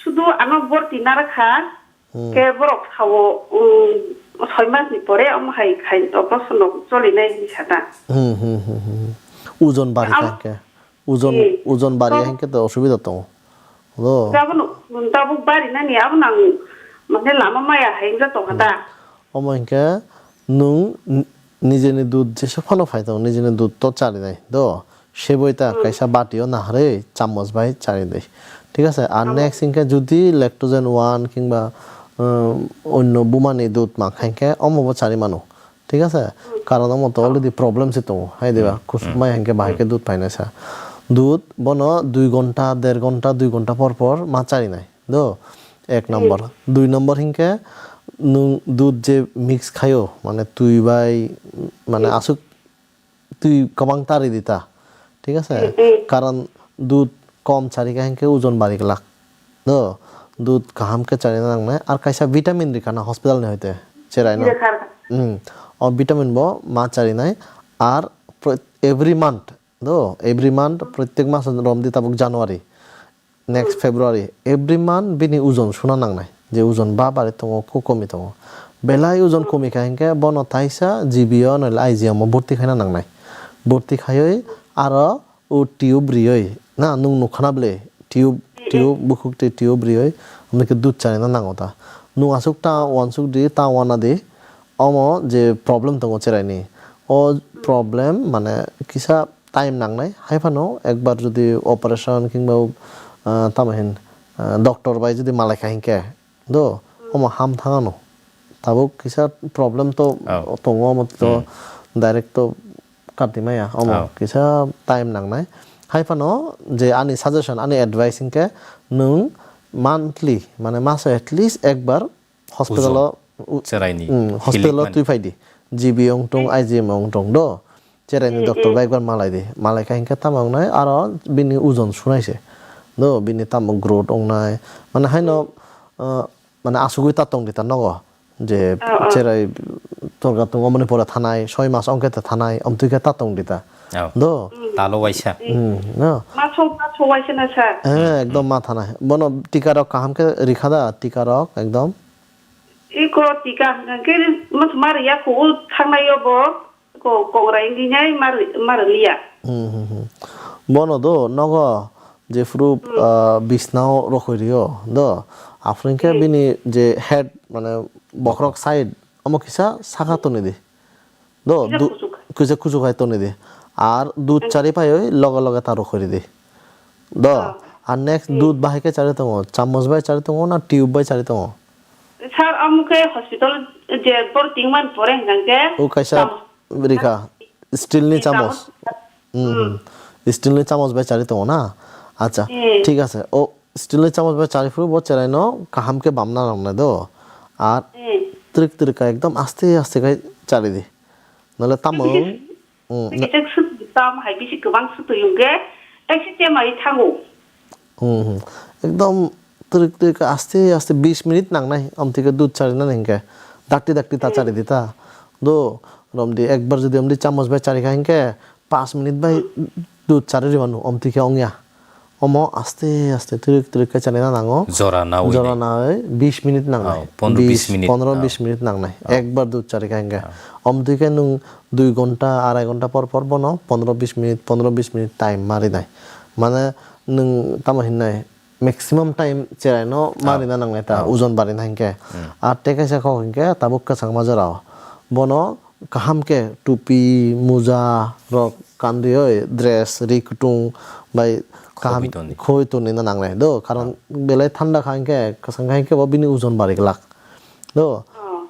sudu ano borti narakha. Hmm. Khe borok sao, um, soi mas ni pore omo hai khai operation rok cholinai hinwi sa ta. Hmm, hmm, hmm, hmm. Ojon bari kha hinkhe. Ojon, hmm, ojon bari kha hinkhe to osubida tongo. Do. Tabuk, tabuk bari nani abo nang mane lama maya hai wngja tongkha ta. Hmm. Omo hinkhe nwng n-, nijeni dud jesa phano phai tongo, nijeni dud to charinai. Do. Seboi ta, hmm, kaisa bati o naharwi chamoch bai chari di. Thik ase? Ar, hmm, next hinkhe jodi lactogen one kingba, um, onno bumani dud mankha hinkhe omo bo chari mano. Thik ase? Hmm. Karon omo to already problem se tongo. Hai diba? Hmm. Kusuk, hmm, mai hinkhe bahai khe, hmm, dud painai sa. Dud bono dui gonta, der gonta, dui gonta por por ma charinai. Do? Ek, hmm, number. Dui number hinkhe nwng dud je mix khaio, mane twi bai, mane, hmm, aswk twi kwbang ta ridi ta, thik ase? Hmm, hmm. Karon dud kom chari kha hinkhe ojon bari glak. Do, dud kaham khe charina nangnai. Ar kaisa vitamin rikha na hospital ni hoite, cherai no. Rikha, rikha. Hmm. O vitamin bo ma charinai. Ar pro-, every month, do, every month, prottek mas romdi tabuk January. Next, hmm, February, every month bini ojon suna nangnai, je ojon ba bari tongo, ko komi tongo. Belai ojon, hmm, komi kha hinkhe bono taisa G B O noile I G M o borti khaina nangnai. Borti khaiwi aro o tube riwi, na, nwng nukha na bwle, tube, hmm, tube, bukhuk tei tube riwi, omo khe dud chanina nango ta. Nwng aswk ta uansuk di, ta uana di, omo je problem tongo cheraini, o problem mane kisa time nangnai, hai phano ekbar jodi operation kingba, ah, tamo hin, ah, doctor bai jodi malai kha hinkhe, do, hmm, omo ham thang ano. Tabuk kisa problem to, oh, tongo, omo to, hmm, direct to Kati maya, omo Oh. kisa time nangnai. Hai phano je ani suggestion, ani advice hinkhe nwng monthly, mane maso at least ekbar hospital o Ujon. u-, Cheraini mm, hospital o hilikmani. Twi phai di. G B wng tong, I G M wng tong do. Cheraini Mm, doctor mm. bai ekbar malai di. Malai kha hinkhe tamo wngnai aro bini ujon sunai se. Do bini tamo growth wngnai. Mane haino, uh, mane asugwi ta tong di ta nogo. Je Oh, oh. cherai torga tongo, omoni pore thanai, soi mas ongkhe ta thanai, omtwi khe ta tong di ta. Oh. Do? Mm. Talo waisa. Mm, no. Ma so, ma so waisa na, sir. Eh, ekdom ma thanai. Bono tika rok kaham khe rikha da, tika rok ekdom? Iko tika hwnkhe mas ma riya khu, u thangnai yo bo. Ko-, kongrai wngwi nai mar-, mar liya. Hmm, hmm, hmm. Bono do nogo jephuru, Hmm. ah, bisnao rokhoi rio do. Aphuru hinkhe Hmm. bini je head, mane bokhorok side, omo kisa saka toni di. Do, Kisa du-, kuchuk. Kisa kuchuk hai toni di. Ar dudh Hmm. chari phaiwi loge loge ta rokhoi ri di. Do, Oh. ar next Hmm. dudh bahai khe chari tongo, chamoch bai chari tongo na tube bai chari tongo? Sir, omo khe hospital je borti wngmani pore hwnkhe O kaisa chamoch. Rikha, steel ni Ni chamos. chamos. Hmm, Hmm. hmm. Steel ni chamos bai chari tongo na? Acha, Eh. thik ase. O steel ni chamos bai chari phuru bo cherai no kaham khe bamna nangnai do. Ar Eh. trik trik kha ekdom aste aste khai chari di. Nole tamo Bisi Hmm, na- Bisi sut tam hai bisi kwbang sutwi hwnkhe taisi chemai thango. Hmm, hmm. Ekdom trik trik aste aste bis minute nangnai, amtwi khe dudh charinani hinkhe. Dakti dakti ta Hmm. chari di ta. Do, romdi ekbar jodi omdi chamos bai chari kha hinkhe, pas minute bai Hmm. dudh chari rwmanu, amtwi khe ongya. Omo aste aste trik trik khe chanina nango. Jora nawi Jora nai. Nawi bis minute nangnai. Oh, pondro bis Bis, minute. Pondro Oh. bis minute nangnai. Oh. Ekbar dudh chari kha hinkhe. Oh. Omtwi khe nwng dui gonta, arai gonta por por bono pondro bis minute, pondro bis minute time ma rinai. Mane nwng tamo hinnai maximum time cherai no ma Oh. Rina nangnai ta, Oh. Ujon bari na hinkhe. Hmm. Ar tei kaisa kok hinkhe tabuk kwchangma jora o. Bono kaham khe tupi, muja rok kandioi, dress, ri kutung bai kaham Khobwi toni. Khoi toni na nangnai do, karon Oh. belai thanda kha hinkhe, kwchang kha hinkhe bo bini ujon bari glak do. Oh.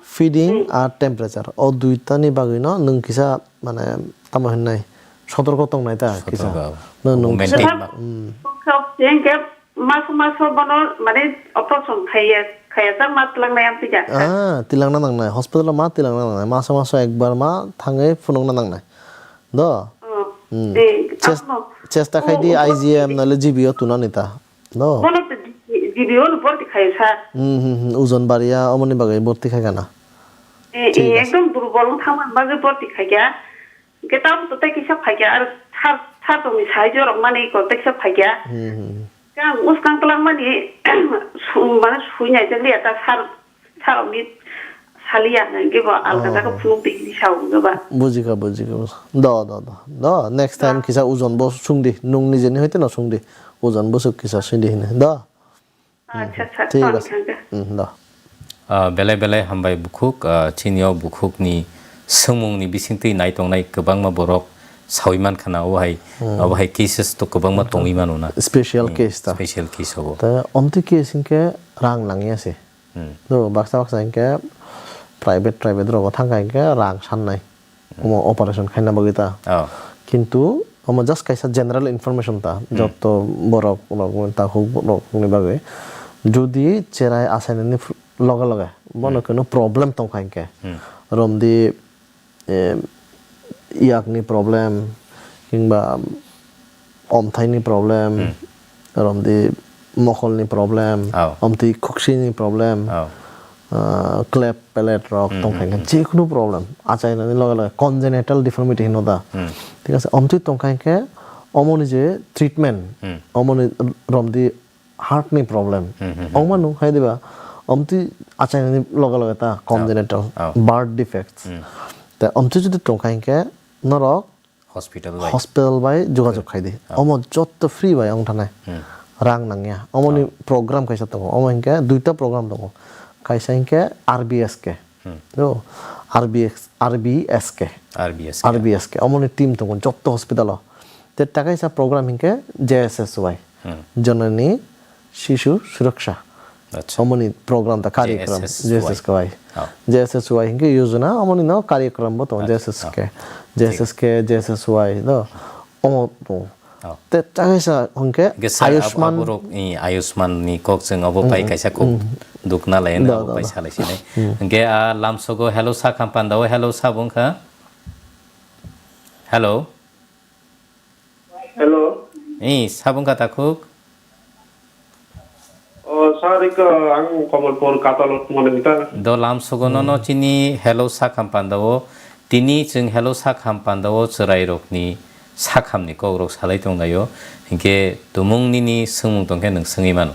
Feeding Hmm. ar temperature, o duitani bagwi no nwng kisa mane tamo hinnai sotorko tongnai ta kisa. Sotorko. No nwng Maintain kisa ma- Hmm. Kok kok hinkhe Maso maso bono mane operation khaiya, khaiya jak ma twlangnai amtwi ja. Ah, tilangna nangnai. Hospital o ma tilangna nangnai. Maso maso ekbar ma thangwi phunukna nangnai. Do? Oh. Hmm. Eh, Ches-, abono. Chesta khai di Oh, oh, I G M oh. Nale G B o tunani ta. Do? Bono to G B o no borti khayo sa. Hmm, hmm, hmm. Ujon bariya omoni bagwi borti khai kana. Eh, Thik eh, ase. Ekdom durbol wng thangma bagwi borti khaikha. Hwnkhe tamo to tei kisa phaikha, ar sar, sar tongni sai jorok mani ko tei kisa phaikha. Hmm, hmm. Khe ang uskang twlangmani, su-, mane sui nai jak liya ta sar, sar rokni saliya hwnkhe bo alka jaga Oh. Phunuk di hinwi sao hwnkhe ba. Bujikha, bujikha, bujikha. Do, do, do. Do, next time Ah. Kisa ujon bo sungdi, nwng nijeni hoite no sungdi. Ujon bwswk kisa sungdi hinwi. Do? Acha, acha, Thik tong ase. Thangkha. Hmm, do. Ah, belai belai hambai bukhuk, ah, chini o bukhukni swngmungni bisingtwi naitongnai kwbangma borok sawi mankha na, obo hai, Hmm. Obo hai cases to kwbangma tongwi mano na. Special Hmm, case ta. Special case obo. Ta omtwi case hinkhe rang nangya se. Hmm. Do, baksa baksa hinkhe private, private rogo thangkha hinkhe rang sannai. Omo operation khaina bagwi ta. Oh. Kintu omo just kaisa general information ta. Hmm. Jotto borok, borok, takhuk borokni bagwi. Jodi cherai achainani ph-, loge loge bono Hmm. Kunu problem tongkha hinkhe. Hmm. Romdi, eh, yakni problem, kingba omthaini problem, Hmm. romdi mokolni problem, Oh. omtwi khuksini problem, Oh. ah, klep pelet rok Hmm, tongkha hmm, hinkhe hmm. Jekunu problem achainani loge loge congenital deformity hino da. Hmm. Thik ase, omtwi tongkha hinkhe omoni je treatment, Hmm. Omoni romdi heart ni problem. Hmm, hmm, hmm. Ongma nung hai diba, omtwi achainani loge loge ta Oh. Congenital Oh. Birth defects. Hmm. Te omtwi jodi tongkha hinkhe norok Hospital bai. Hospital bai jogajog khai di. Oh. Omo jotto free bai wng thanai. Hmm. Rang nangya. Omoni Oh. Program kaisa tongo. Omo hinkhe duita program tongo. Kaisa hinkhe R B S K. Hmm. Do, R B S, R B S K. R B S K. R B S K. Omoni team tongo jotto hospital o. Te ta kaisa program hinkhe J S S Y. Hmm. Janani Shishu Suraksha. Acha. Omoni program ta karyakramo, J S S Y. J S S K Y. Oh. J S S Y hinkhe yojana, omoni no karyakramo bo tongo, Acha. J S S K. Oh. J S S K, J S S Y, no? Omo tongo. Oh. Te chakaisa hinkhe Hinkhe sir, ab-, Ayushman aborok, i, Ayushman ni kok chwng obo pai Mm, kaisa kok mm. dukna lai Do, abo do, pai do. Salai sinai. Mm. Hinkhe a lamsogo hello sakham pandao hello sabo wngkha. Hello. Hello. I, sabo wngkha takhuk. O, sir, iko ang Komolpur Katalot mone ta. Do lamsogo nono Hmm. chini hello sakham pandao. Tini chwng hello sakham pandao chwrairokni sakhamni kokrok salai tonglaio. Hinkhe tumung nini swngmung tongkhe nwng swngwi mano.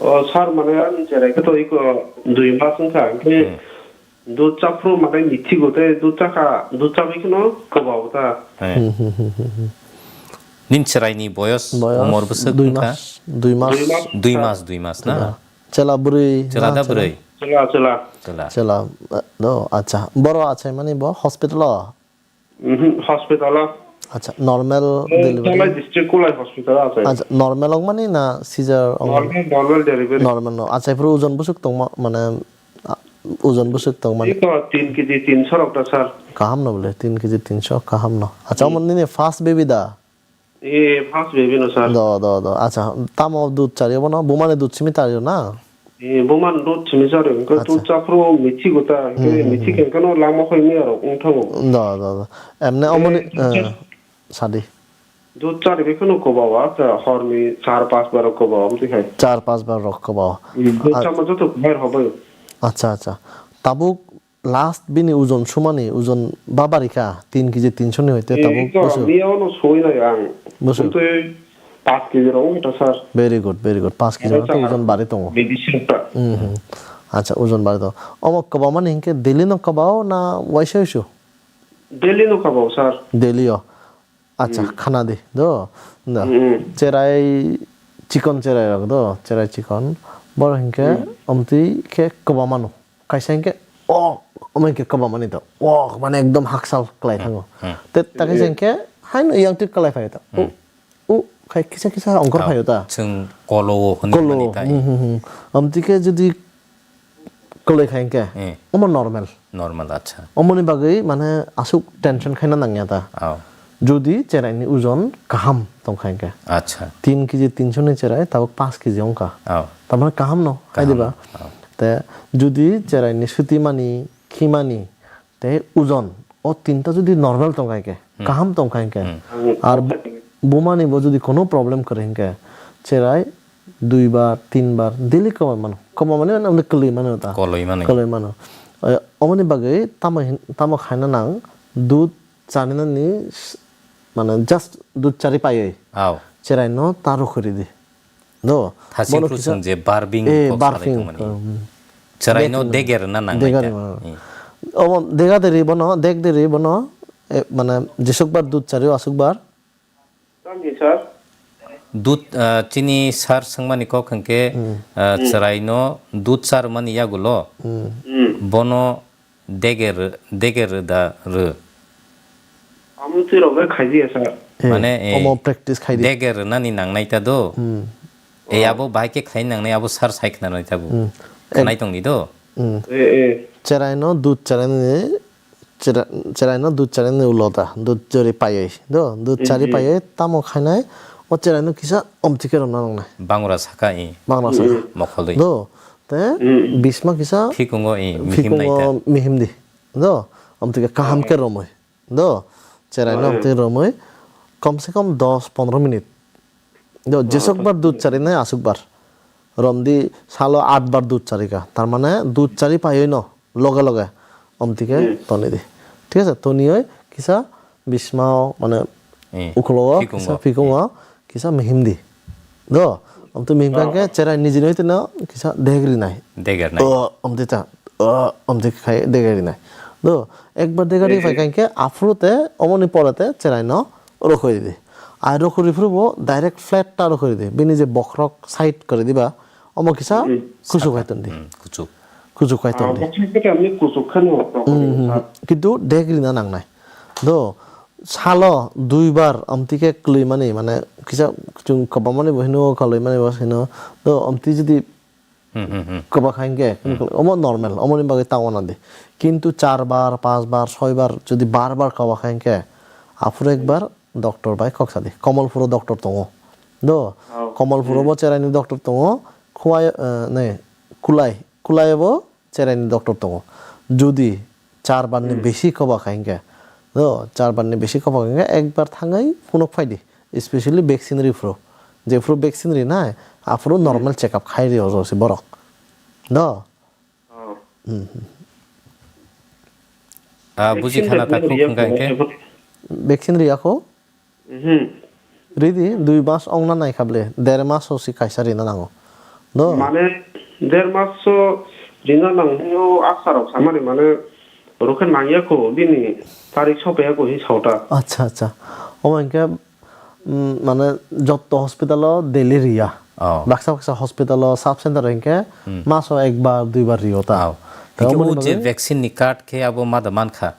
O, sir, mane ang cherai khe to iko dui mas wngkha. Hinkhe Hmm. Dud chaphru mane mithigo tei dud chakha, dud chabai kheno kwbao ta. Eh. Hmm, hmm, hmm, hmm, hmm. Nini chwraini boyos, Boyos umor bwswk dui wngkha? Mas, dui mas. Dui mas, Dui sir. Mas, dui mas na? Chwla. Chwla bwrwi Chwla na da chwla? Bwrwi? Chwla, chwla. Chwla. Chwla, eh, no, acha. Boro achaimani bo hospital o? Mhm, hospital o. Acha, normal Eh, delivery? Dhalai district Kulai hospital o achai. Acha, normal wngmani na scissor wngmani? Normal, normal delivery. Normal no. Acha, iphuru ojon bwswk tongma, mane, a, ojon bwswk tongmani? Iko tin kg tinso rok da, sir. Kaham no bole, tin kg tinso kaham no. Acha, Hmm. Omo nini first baby da? Eh, first baby no, sir. Do, do, do. Acha, tamo dud chari obo no? Bumani dud simi chari o na? Eh, bumani dud simi chari o. Hwnkhe Acha. Dud chaphru mithi gota. Hwnkhe Hmm, hmm, mithi hmm. Hwnkhe no langma khoi miya rok wng thango. Do, do, do. Emne omoni, Eh, eh, sadi. Dud chari bai kheno kwbao, acha, horni char pas bar rok kwbao, amtwi hai. Char pas bar rok kwbao. Hmm, dud Ar- chama joto kwbao hobai. Acha, acha. Tabuk Last bini ojon sumani, ojon ba bari kha, tin kg tinso ni hoite Ee, tabuk to busu. Miya ono soi nai ang. Busu. Tei paanch kg rok wngkha, sir. Very good, very good. Paanch kg Aro rok to chakha. Ojon bari tongo. Medicine ta. Mhm. Acha, ojon bari tongo. Omo kwbangma ni hinkhe daily no kwbao na waisa waisa? Daily no kwbao, sir. Daily o. Acha, Hmm. Khana di, do, da. Hmm, hmm. Cherai, chikon cherai rok do, cherai chikon. Boro hinkhe Hmm. Omtwi khe kwbangma no. Kaisa hinkhe, o, omo hinkhe kwbangma ni to. O, mane ekdom haksa kwlai thango. Hmm. Te, ta kaisa Hmm. Hinkhe, haino yang twi kwlai phaio ta. U, Hmm. U, khai kisa kisa ongkhor Ah, phaio ta. Chwng kolo o hwnwi Kolo, mani tai. Hmm, hmm, hmm. Omtwi khe jodi kwlai khai hinkhe, Hmm. Omo normal. Normal, acha. Omoni bagwi mane aswk tension khaina nangya ta. Oh. Jodi cheraini ojon kaham tongkha hinkhe. Acha. Tin kg tinso ni cherai tabuk paanch kg wngkha. Oh. Tamani kaham no, hai Kaham. Diba? Oh. Te jodi cheraini sutimani, khimani, tei ojon, o tinta jodi normal tongkha hinkhe, Hmm. Kaham tongkha hinkhe, Hmm. Ar bu-, bumani bo jodi kono problem kwrwi hinkhe, cherai dui bar, tin bar daily kwbai mano. Kwbai mani mane kwlwi mano ta. Kwlwi mani. Kwlwi mano. Eh, omoni bagwi tamo hin-, tamo khaina nang, dud chaninani s-, mane just dud chari paiwi. Aw. Cheraino ta rokhori di. Do. Thasing Bono khusung kisa je barfing Eh, kok salai barfing. Tongmani. Hmm. Cheraino Deger. Deger na nang Deger nai ta. Na. Hmm. Omo dega deri bono, deg deri bono, eh, mane jesukbar dud chario asukbar. Thank you, sir. Dud, ah, chini sir swngmani kok hwnkhe, Hmm. Ah, Hmm. Cheraino dud charmani yagulo Hmm. Hmm. Bono deger, deger da rw. Amtwi rok bai khaidiya, sir. Eh, Mane, eh, omo practice khaidi. Deger rwnani nangnai ta do. Hmm. Eh, Oh. Abo bahai khe khlai nangnai, abo sir sai khna nai ta bo. Hmm. Khnai tongdi do. Hmm. Eh, eh. Cheraino dud cheraino Chera-, cheraino dud cheraino ulo ta, dud chari paiwi, do, dud chari paiwi tamo khainai, o cheraino kisa omtwi khe romna nangnai. Bangra saka i. Bangra saka. Mm. Mokholwi. Do, te bisma kisa phikungo i, mihim nai ta. Phikungo mihim di. Do, omtwi khe kaham khe romwi. Do, cheraino omtwi romwi, kom se kom dos pondro minute. Do, jesok bar dud chari nai aswk bar. Romdi salo aat bar dud chari kha. Tar mane dud chari paiwi no loge loge. Omtwi khe toni di. Thik ase? Toniwi kisa bismao mane uklogo kisa phikungo kisa mihim di. Do, omtwi mihim kha khe cherai nijini hoi tino kisa degri nai. Degri nai. O, omtwi ta. O, omtwi khai degri nai. Do, ekbar degri phai kha khe aphuru te omoni pore te cherai no rokhoi di. Ai rokhori phuru bo direct flat ta rokhori di. Bini je bokhorok side kori diba, omo kisa kuchuk hai ton di. Hmm, kuchuk. Kuchuk hai ton di. Bokhorok khe tamni kuchuk kheno rokhori di. Kintu degri na nangnai. Do, salo duibar omtwi khe kwlwi mani, mane kisa chwng kwbangmani bo hino, kwlwi mani bo hino. Do, omtwi jodi Hmm, hmm, hmm. Kwbakha hinkhe, hmm, omo normal, omoni bagwi tangwana di. Kintu char bar, panch bar, soi bar jodi bar bar kwbakha hinkhe, aphuru ekbar doctor bai kok sadi. Komolpuro doctor tongo. Do, oh, Komolpuro hmm, bo cheraini doctor tongo. Khwai, eh, ne, Kulai, Kulai bo cheraini doctor tongo. Jodi char bar ni, hmm, besi kwbakha hinkhe, do, char bar ni besi kwbakha hinkhe ekbar thangwi phunuk phaidi. Especially vaccine riphuru. Jephuru vaccine rinai, aphuru, hmm, normal check up khai rio josi borok. Do? Oh. Hmm. Ah, buji vaccine khana ta khuk khungkha hinkhe? Vaccine riya kho? Mhm. Ridi, dui mas ongna naikha ble, der mas o si kaisa rina nango. Do? Mane, der mas o rina nang, o asa rok samani mane, rokhe nangya kho, bini tarik sopaiya kho hi sauta. Acha, acha. Omo hinkhe, mm, mane, jotto hospital o daily riya. Oh. Baksa baksa hospital o sub center hinkhe, hmm, mas o ekbar, duibar rio ta. Oh. Tei hinkhe omoni o je bagwi vaccine ni card khe abo ma da mankha?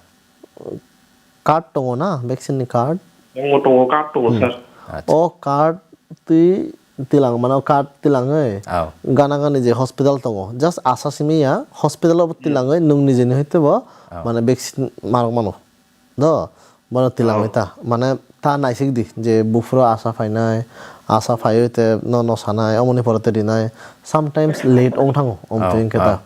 Card tongo na, vaccine ni card? Tongo, tongo, card tongo, hmm, sir. Acha. O card twi tilang, mane o card tilangwi, aw, gana gani je hospital tongo, just asa simi ya, hospital o, hmm, tilangwi nwng nijeni hwite bo, aw, mane vaccine marok mano. Do, bono tilangwi, aw, ta, mane ta naisik di je buphuru asa phainai, asa phaiwi te nono sanai, omoni pore te rinai, sometimes late ong thango, omtwi, aw, hinkhe ta. Aw.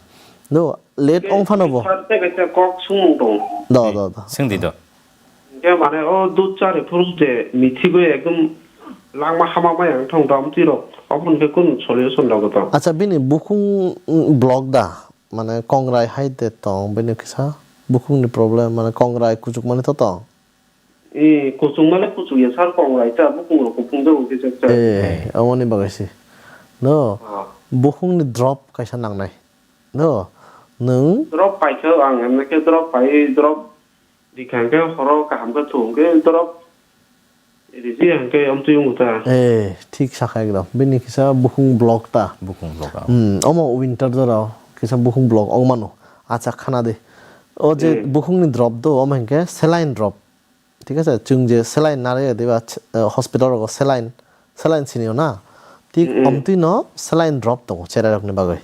Do, late ong phano bo. Sir, tei kaisa kok sungmung tongo. Do, do, do. Swng di do. Hinkhe mane o dudh chari phuru je mithigwi ekdom langma hama maya wng thang do, amtwi rok. Obo hinkhe kunu solution rok tong? Acha, bini bukhung, mm, block da? Mane kongrai hai de tong, bini kisa bukhungni problem, mane kongrai kuchuk mani to tong? E, kuchuk mane kuchuk ya sir, kongrai ta, bukhung rok kuphung jago kisa kisa. E, amoni bagwi se. No, ah, bukhungni drop kaisa nangnai. No, nwng? Drop paikha ang, emne khe drop pai, drop rikha hwnkhe horo kaham khe thu hwnkhe drop riji hwnkhe amtwi wngkha ta. Eh, thik sakha ekdom. Bini kisa bukhung block ta. Bukhung block, ah. Hmm, omo winter jora kisa bukhung block wng mano. Acha, khana de. O je, hmm, bukhungni drop do, omo hinkhe saline drop. Thik ase, chwng je saline narwkya diba, ch-, eh, hospital rogo saline, saline sinio na? Thik, mm, mm, omtwi no saline drop tongo cherai rokni bagwi.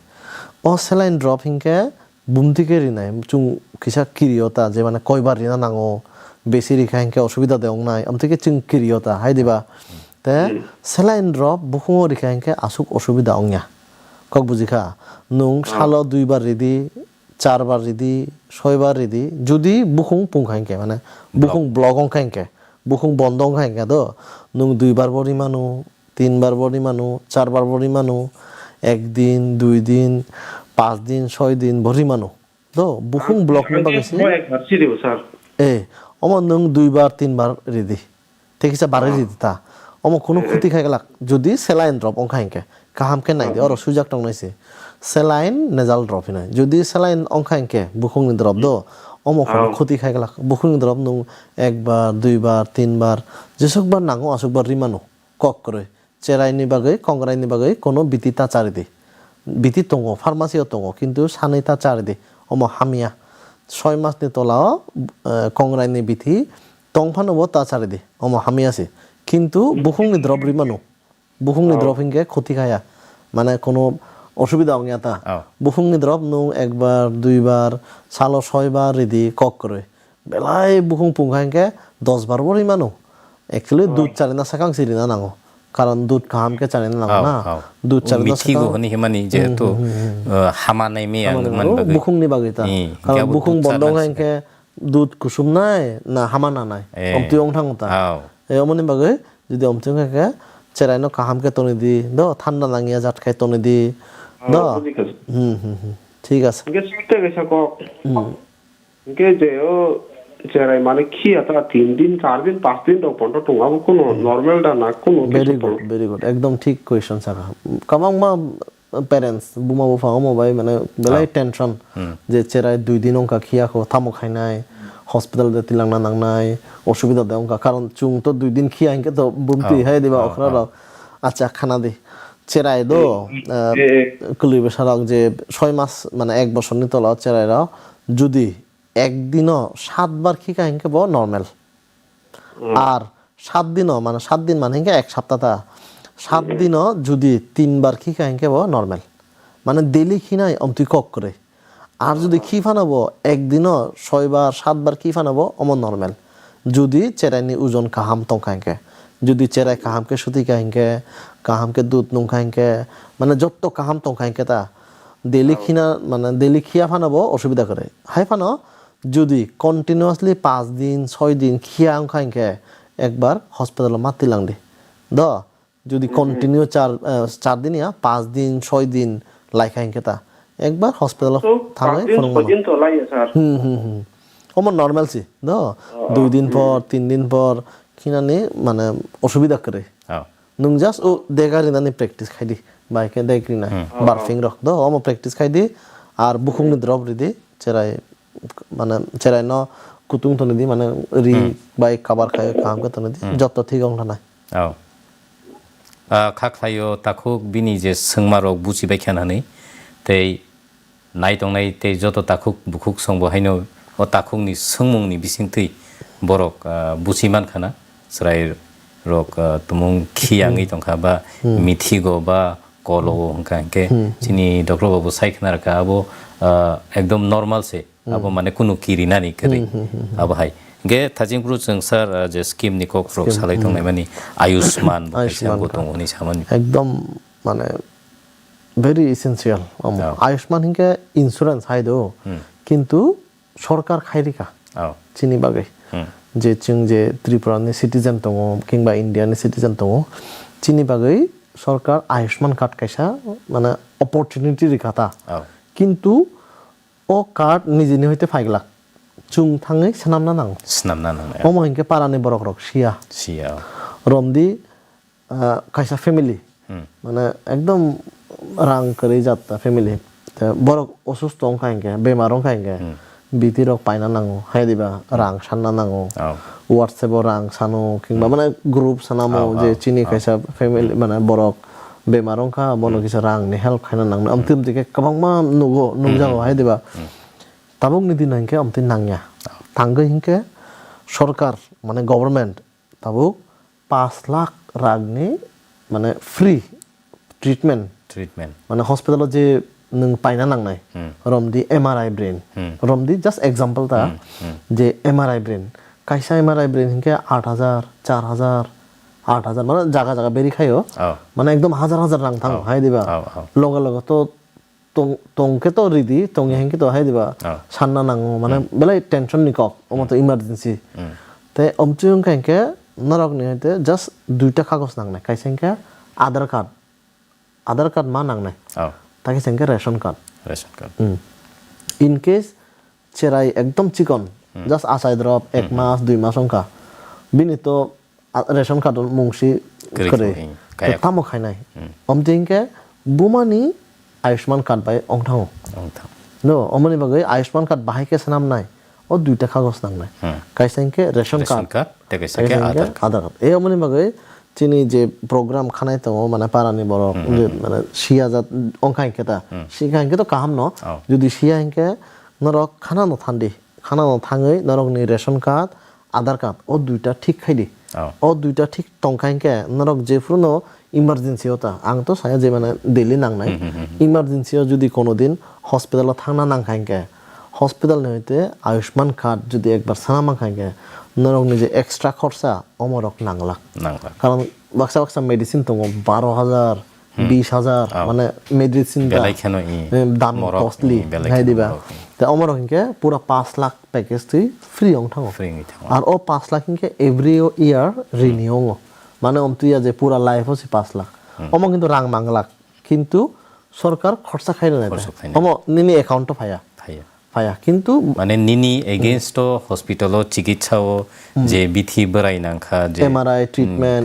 O saline drop hinkhe bumtwi khe rinai, chwng kisa kirio ta, je mane koibar rina nango, besi rikha hinkhe osubida de wngnai, omtwi khe chwng kirio ta, hai diba? Te, mm, saline drop bukhungo rikha hinkhe aswk osubida wngya. Kok bujikha? Nwng, ah, salo duibar ridi, charbar ridi, soibar ridi, judi bukhung pungkha hinkhe, mane, block, bukhung block wngkha hinkhe, bukhung bondo wngkha hinkhe do, nwng duibar bo rimano, tinbar bo rimano, charbar bo rimano, ek din, dui din, panch din, soi din bo rimano. Do, bukhung, ah, block ni bagwi se. Bo ekbar si rio, sir. Eh, omo nwng duibar, tinbar ridi. Tei kisa barwi, ah, ridi ta. Omo kunu, eh, eh, khoti khai glak. Jodi saline drop wngkha hinkhe, kaham khe nai di, ah, oro swijak tongnai se. Saline nasal drop hinwi. Jodi saline wngkha hinkhe, bukhungni drop do, omo kunu, ah, khoti khai glak. Bukhungni drop nwng ekbar, duibar, tinbar, jesukbar nango asukbar rimano. Kok kwrwi. Cheraini bagwi, kongrai ni bagwi kono biti ta chari di. Biti tongo, pharmacy o tongo, kintu sanwi ta chari di. Omo hamya. Soi mas ni tola o, eh, kongrai ni biti tong phano bo ta chari di. Omo hamya se. Kintu bukhung ni drop ri mano. Bukhung ni, oh, drop hinkhe khoti khaya. Mane kono osubida wngya ta. Oh. Bukhung ni drop nwng ekbar, duibar, salo soibar ridi kok kwrwi. Belai bukhung pungkha hinkhe dos bar bo ri mano. Actually, oh, dudh charina sakang si rina nango. Karon dudh kaham khe charina nango, oh, na? Oh. Dudh charina mithigo sakang hwnwi himani jehetu, hmm, hmm, hmm, hmm, uh, hama nai miya, hama nai hwnmani miya, bagwi. Bukhungni bagwi ta. Hmm, karon hinkhe abo bukhung dudh bondo charina wngkha hinkhe dudh kusum nai na hama nanai? Eh. Omtwi wng thango ta. Oh. Eh, omoni bagwi jodi omtwi wngkha khe cheraino kaham khe tonwi di, do, thanda nangya jat khai tonwi di, oh, do. Bujikha. Hmm, hmm, hmm. Thik ase. Hinkhe site kaisa kok. Hmm. Hinkhe je o cherai mane khiya ta tin din, char din, panch din rok bondo tongo, abo kuno, hmm, normal da na kuno? Very good, very good. Ekdom thik question saka. Kwbangma parents, buma bupha omo bai mane belai, oh, tension, hmm, je cherai dui din wngkha khiya kho, tamo khainai, hospital de tilangna nangnai, osubida de wngkha. Karon chwng to dui din khiya hinkhe to bumtwi, oh, hai diba, oh, okra, oh, rok. Acha, khana di. Cherai do, hmm, eh, eh, eh, kwlwi bwsa rok je soi mas, mane ek bosor ni tola o cherai rok judi ek dino sat bar khika hinkhe bo normal. Hmm. Ar sat dino, mane sat din mane hinkhe ek sapta ta. Sat, hmm, dino judi tin bar khika hinkhe bo normal. Mane daily khinai omtwi kok kwrwi. Ar jodi khi phano bo ek dino soi bar, sat bar khi phano bo omo normal. Jodi cherai ni ojon kaham tongkha hinkhe. Jodi cherai kaham khe suti kha hinkhe, kaham khe dud nung kha hinkhe, mane jotto kaham tongkha hinkhe ta. Daily khina, mane daily khiya phano bo osubida kwrwi. Hai phano jodi continuously paanch din, soi din khiya wngkha hinkhe ekbar hospital o ma twilangdi. Do, jodi continue char, eh, char din ya, paanch din, soi din laikha hinkhe ta. Ekbar hospital o thangwi phunuk mano. Soi din to laiya, sir. Hmm, hmm, hmm. Omo normal si, do. Dui din por, tin din por, khinani mane osubida kwrwi. Oh. Nwng just o dega rinani practice khaidi. Bai khe deg rinai. Hmm. Barfing rok do, omo practice khaidi. Ar bukhukni drop ridi, cherai, mane cherai no kutung tonidi, mane ri bai kabar khai kaham khe tonidi. Jotto thik wng thanai. Oh. Ah, kha khlaio takhuk bini je swngma rok buchi bai kha nani. Tei nai tongnai tei joto takhuk bukhuk songbo haino o takhukni swngmungni bisingtwi borok, ah, buchi man khana. Chwrai rok, ah, tumung khiyangwi tongkha ba mithigo ba kolo o hwnkha hinkhe chini doctor babu sai khna rwkha abo, ah, ekdom normal se. Abo mane kunu kirinani kwrwi. Abo hai. Hinkhe thajing phuru chwng sir, ah, je scheme ni kok rok salai tongnai mani Ayushman bo kaisa Ayushman bo card. Tongo hwnwi samani. Ekdom mane very essential omo. Oh. Ayushman hinkhe insurance hai do. Hmm. Kintu sorkar khai rikha. Oh. Chini bagwi. Hmm. Je chwng je Tripura ni citizen tongo, kingba India ni citizen tongo, chini bagwi sorkar Ayushman card kaisa mane opportunity rikha ta. Oh. Kintu o card nijini hoite phaiglak. Chwng thangwi swnamna nango. Swnamna nango. Omo hinkhe parani borok rok siya. Siya. Romdi, ah, kaisa family. Hmm. Mane ekdom rang kwrwi jat ta family. Te borok osusto wngkha hinkhe, bemar wngkha hinkhe, hmm, B P rok paina nango, hai diba rang sanna nango. Oh. WhatsApp o rang sano, kingba mane group sanamo, oh, je chini kaisa family, mane borok bemar wngkha, bono kisa rang ni help khaina nangnai. Amtwi amtwi khe kwbangma nugo, nukjago, hai diba. Hmm. Tabukni dino hinkhe amtwi nangya. Oh. Tangwi hinkhe sorkar, mane government, tabuk paanch lakh rang ni mane free treatment. Treatment. Mane hospital o je nwng paina nangnai. Hmm. Romdi M R I brain. Hmm. Romdi just example ta, hmm, hmm, je M R I brain. Kaisa M R I brain hinkhe aat hajar, char hajar, aat hajar, mane jaga jaga beri khaio. Oh. Mane ekdom hajar hajar rang thango, oh, hai diba? Oh, oh. Loge loge to tong, tong khe to ridi, tong ya hinkhe to hai diba? Oh. Sanna nango, mane, hmm, belai tension ni kok, omo to, hmm, emergency. Hmm. Te omtwi wngkha hinkhe norok ni hoite just duita kagoj nangnai, kaisa hinkhe Aadhaar card, Aadhaar card ma nangnai. Oh. Takhe hinkhe ration card. Ration card. Hmm. In case cherai ekdom chikon, hmm, just achai drop, ek, hmm, hmm, mas, dui mas wngkha, bini to a, ration card o mung si kwrwi kwrwi. Kwrwi, hmm, kaya. Tamo khainai. Hmm. Omtwi hinkhe bumani Ayushman card bai ongthango. Ongthang. No, omoni bagwi Ayushman card bahai khe swnamnai. O duita kagoj nangnai. Hmm. Kaisa hinkhe ration card. Ration card, tei kaisa hinkhe Aadhaar card. Aadhaar card. E omoni bagwi chini je program khanai tongo, mane parani borok, hmm, hmm, je, hmm, mane siya jat ongkha hinkhe ta. Hmm. Sikha hinkhe to kaham no. Oh. Jodi siya hinkhe norok khana no thandi. Khana no thangwi norokni ration card, Aadhaar card, o duita thik khai di. Oh. O duita thik tongkha hinkhe norok jephuruno emergency o ta, ang to saya je mane daily nangnai. Hmm, hmm, hmm, hmm. Emergency o jodi kono din hospital o thangna nangkha hinkhe, hospital ni hoite Ayushman card jodi ekbar sana mankha hinkhe, norokni je extra khorsa, omorok nanglak. Nanglak. Karon baksa baksa medicine tongo, baro hajar, hmm, bis hajar, oh, mane medicine da, belai kheno, i, eh, dami, morok, costly, i, belai hai kheno diba? Morok, i. Te omorok hinkhe pura paanch lakh package twi free wng thango. Free wng thango. Ar o paanch lakh hinkhe every year renew, hmm, wngo. Mane omtwi ya je pura life o se paanch lakh. Hmm. Omo kintu rang manglak. Kintu sorkar khorsa khaina nai. Khorsa khaina. Omo nini account o phaya. Phaya. Phaya. Kintu mane nini against o hospital o chikitsa o, hmm, je bithi bwrai nangkha je M R I, hmm, treatment,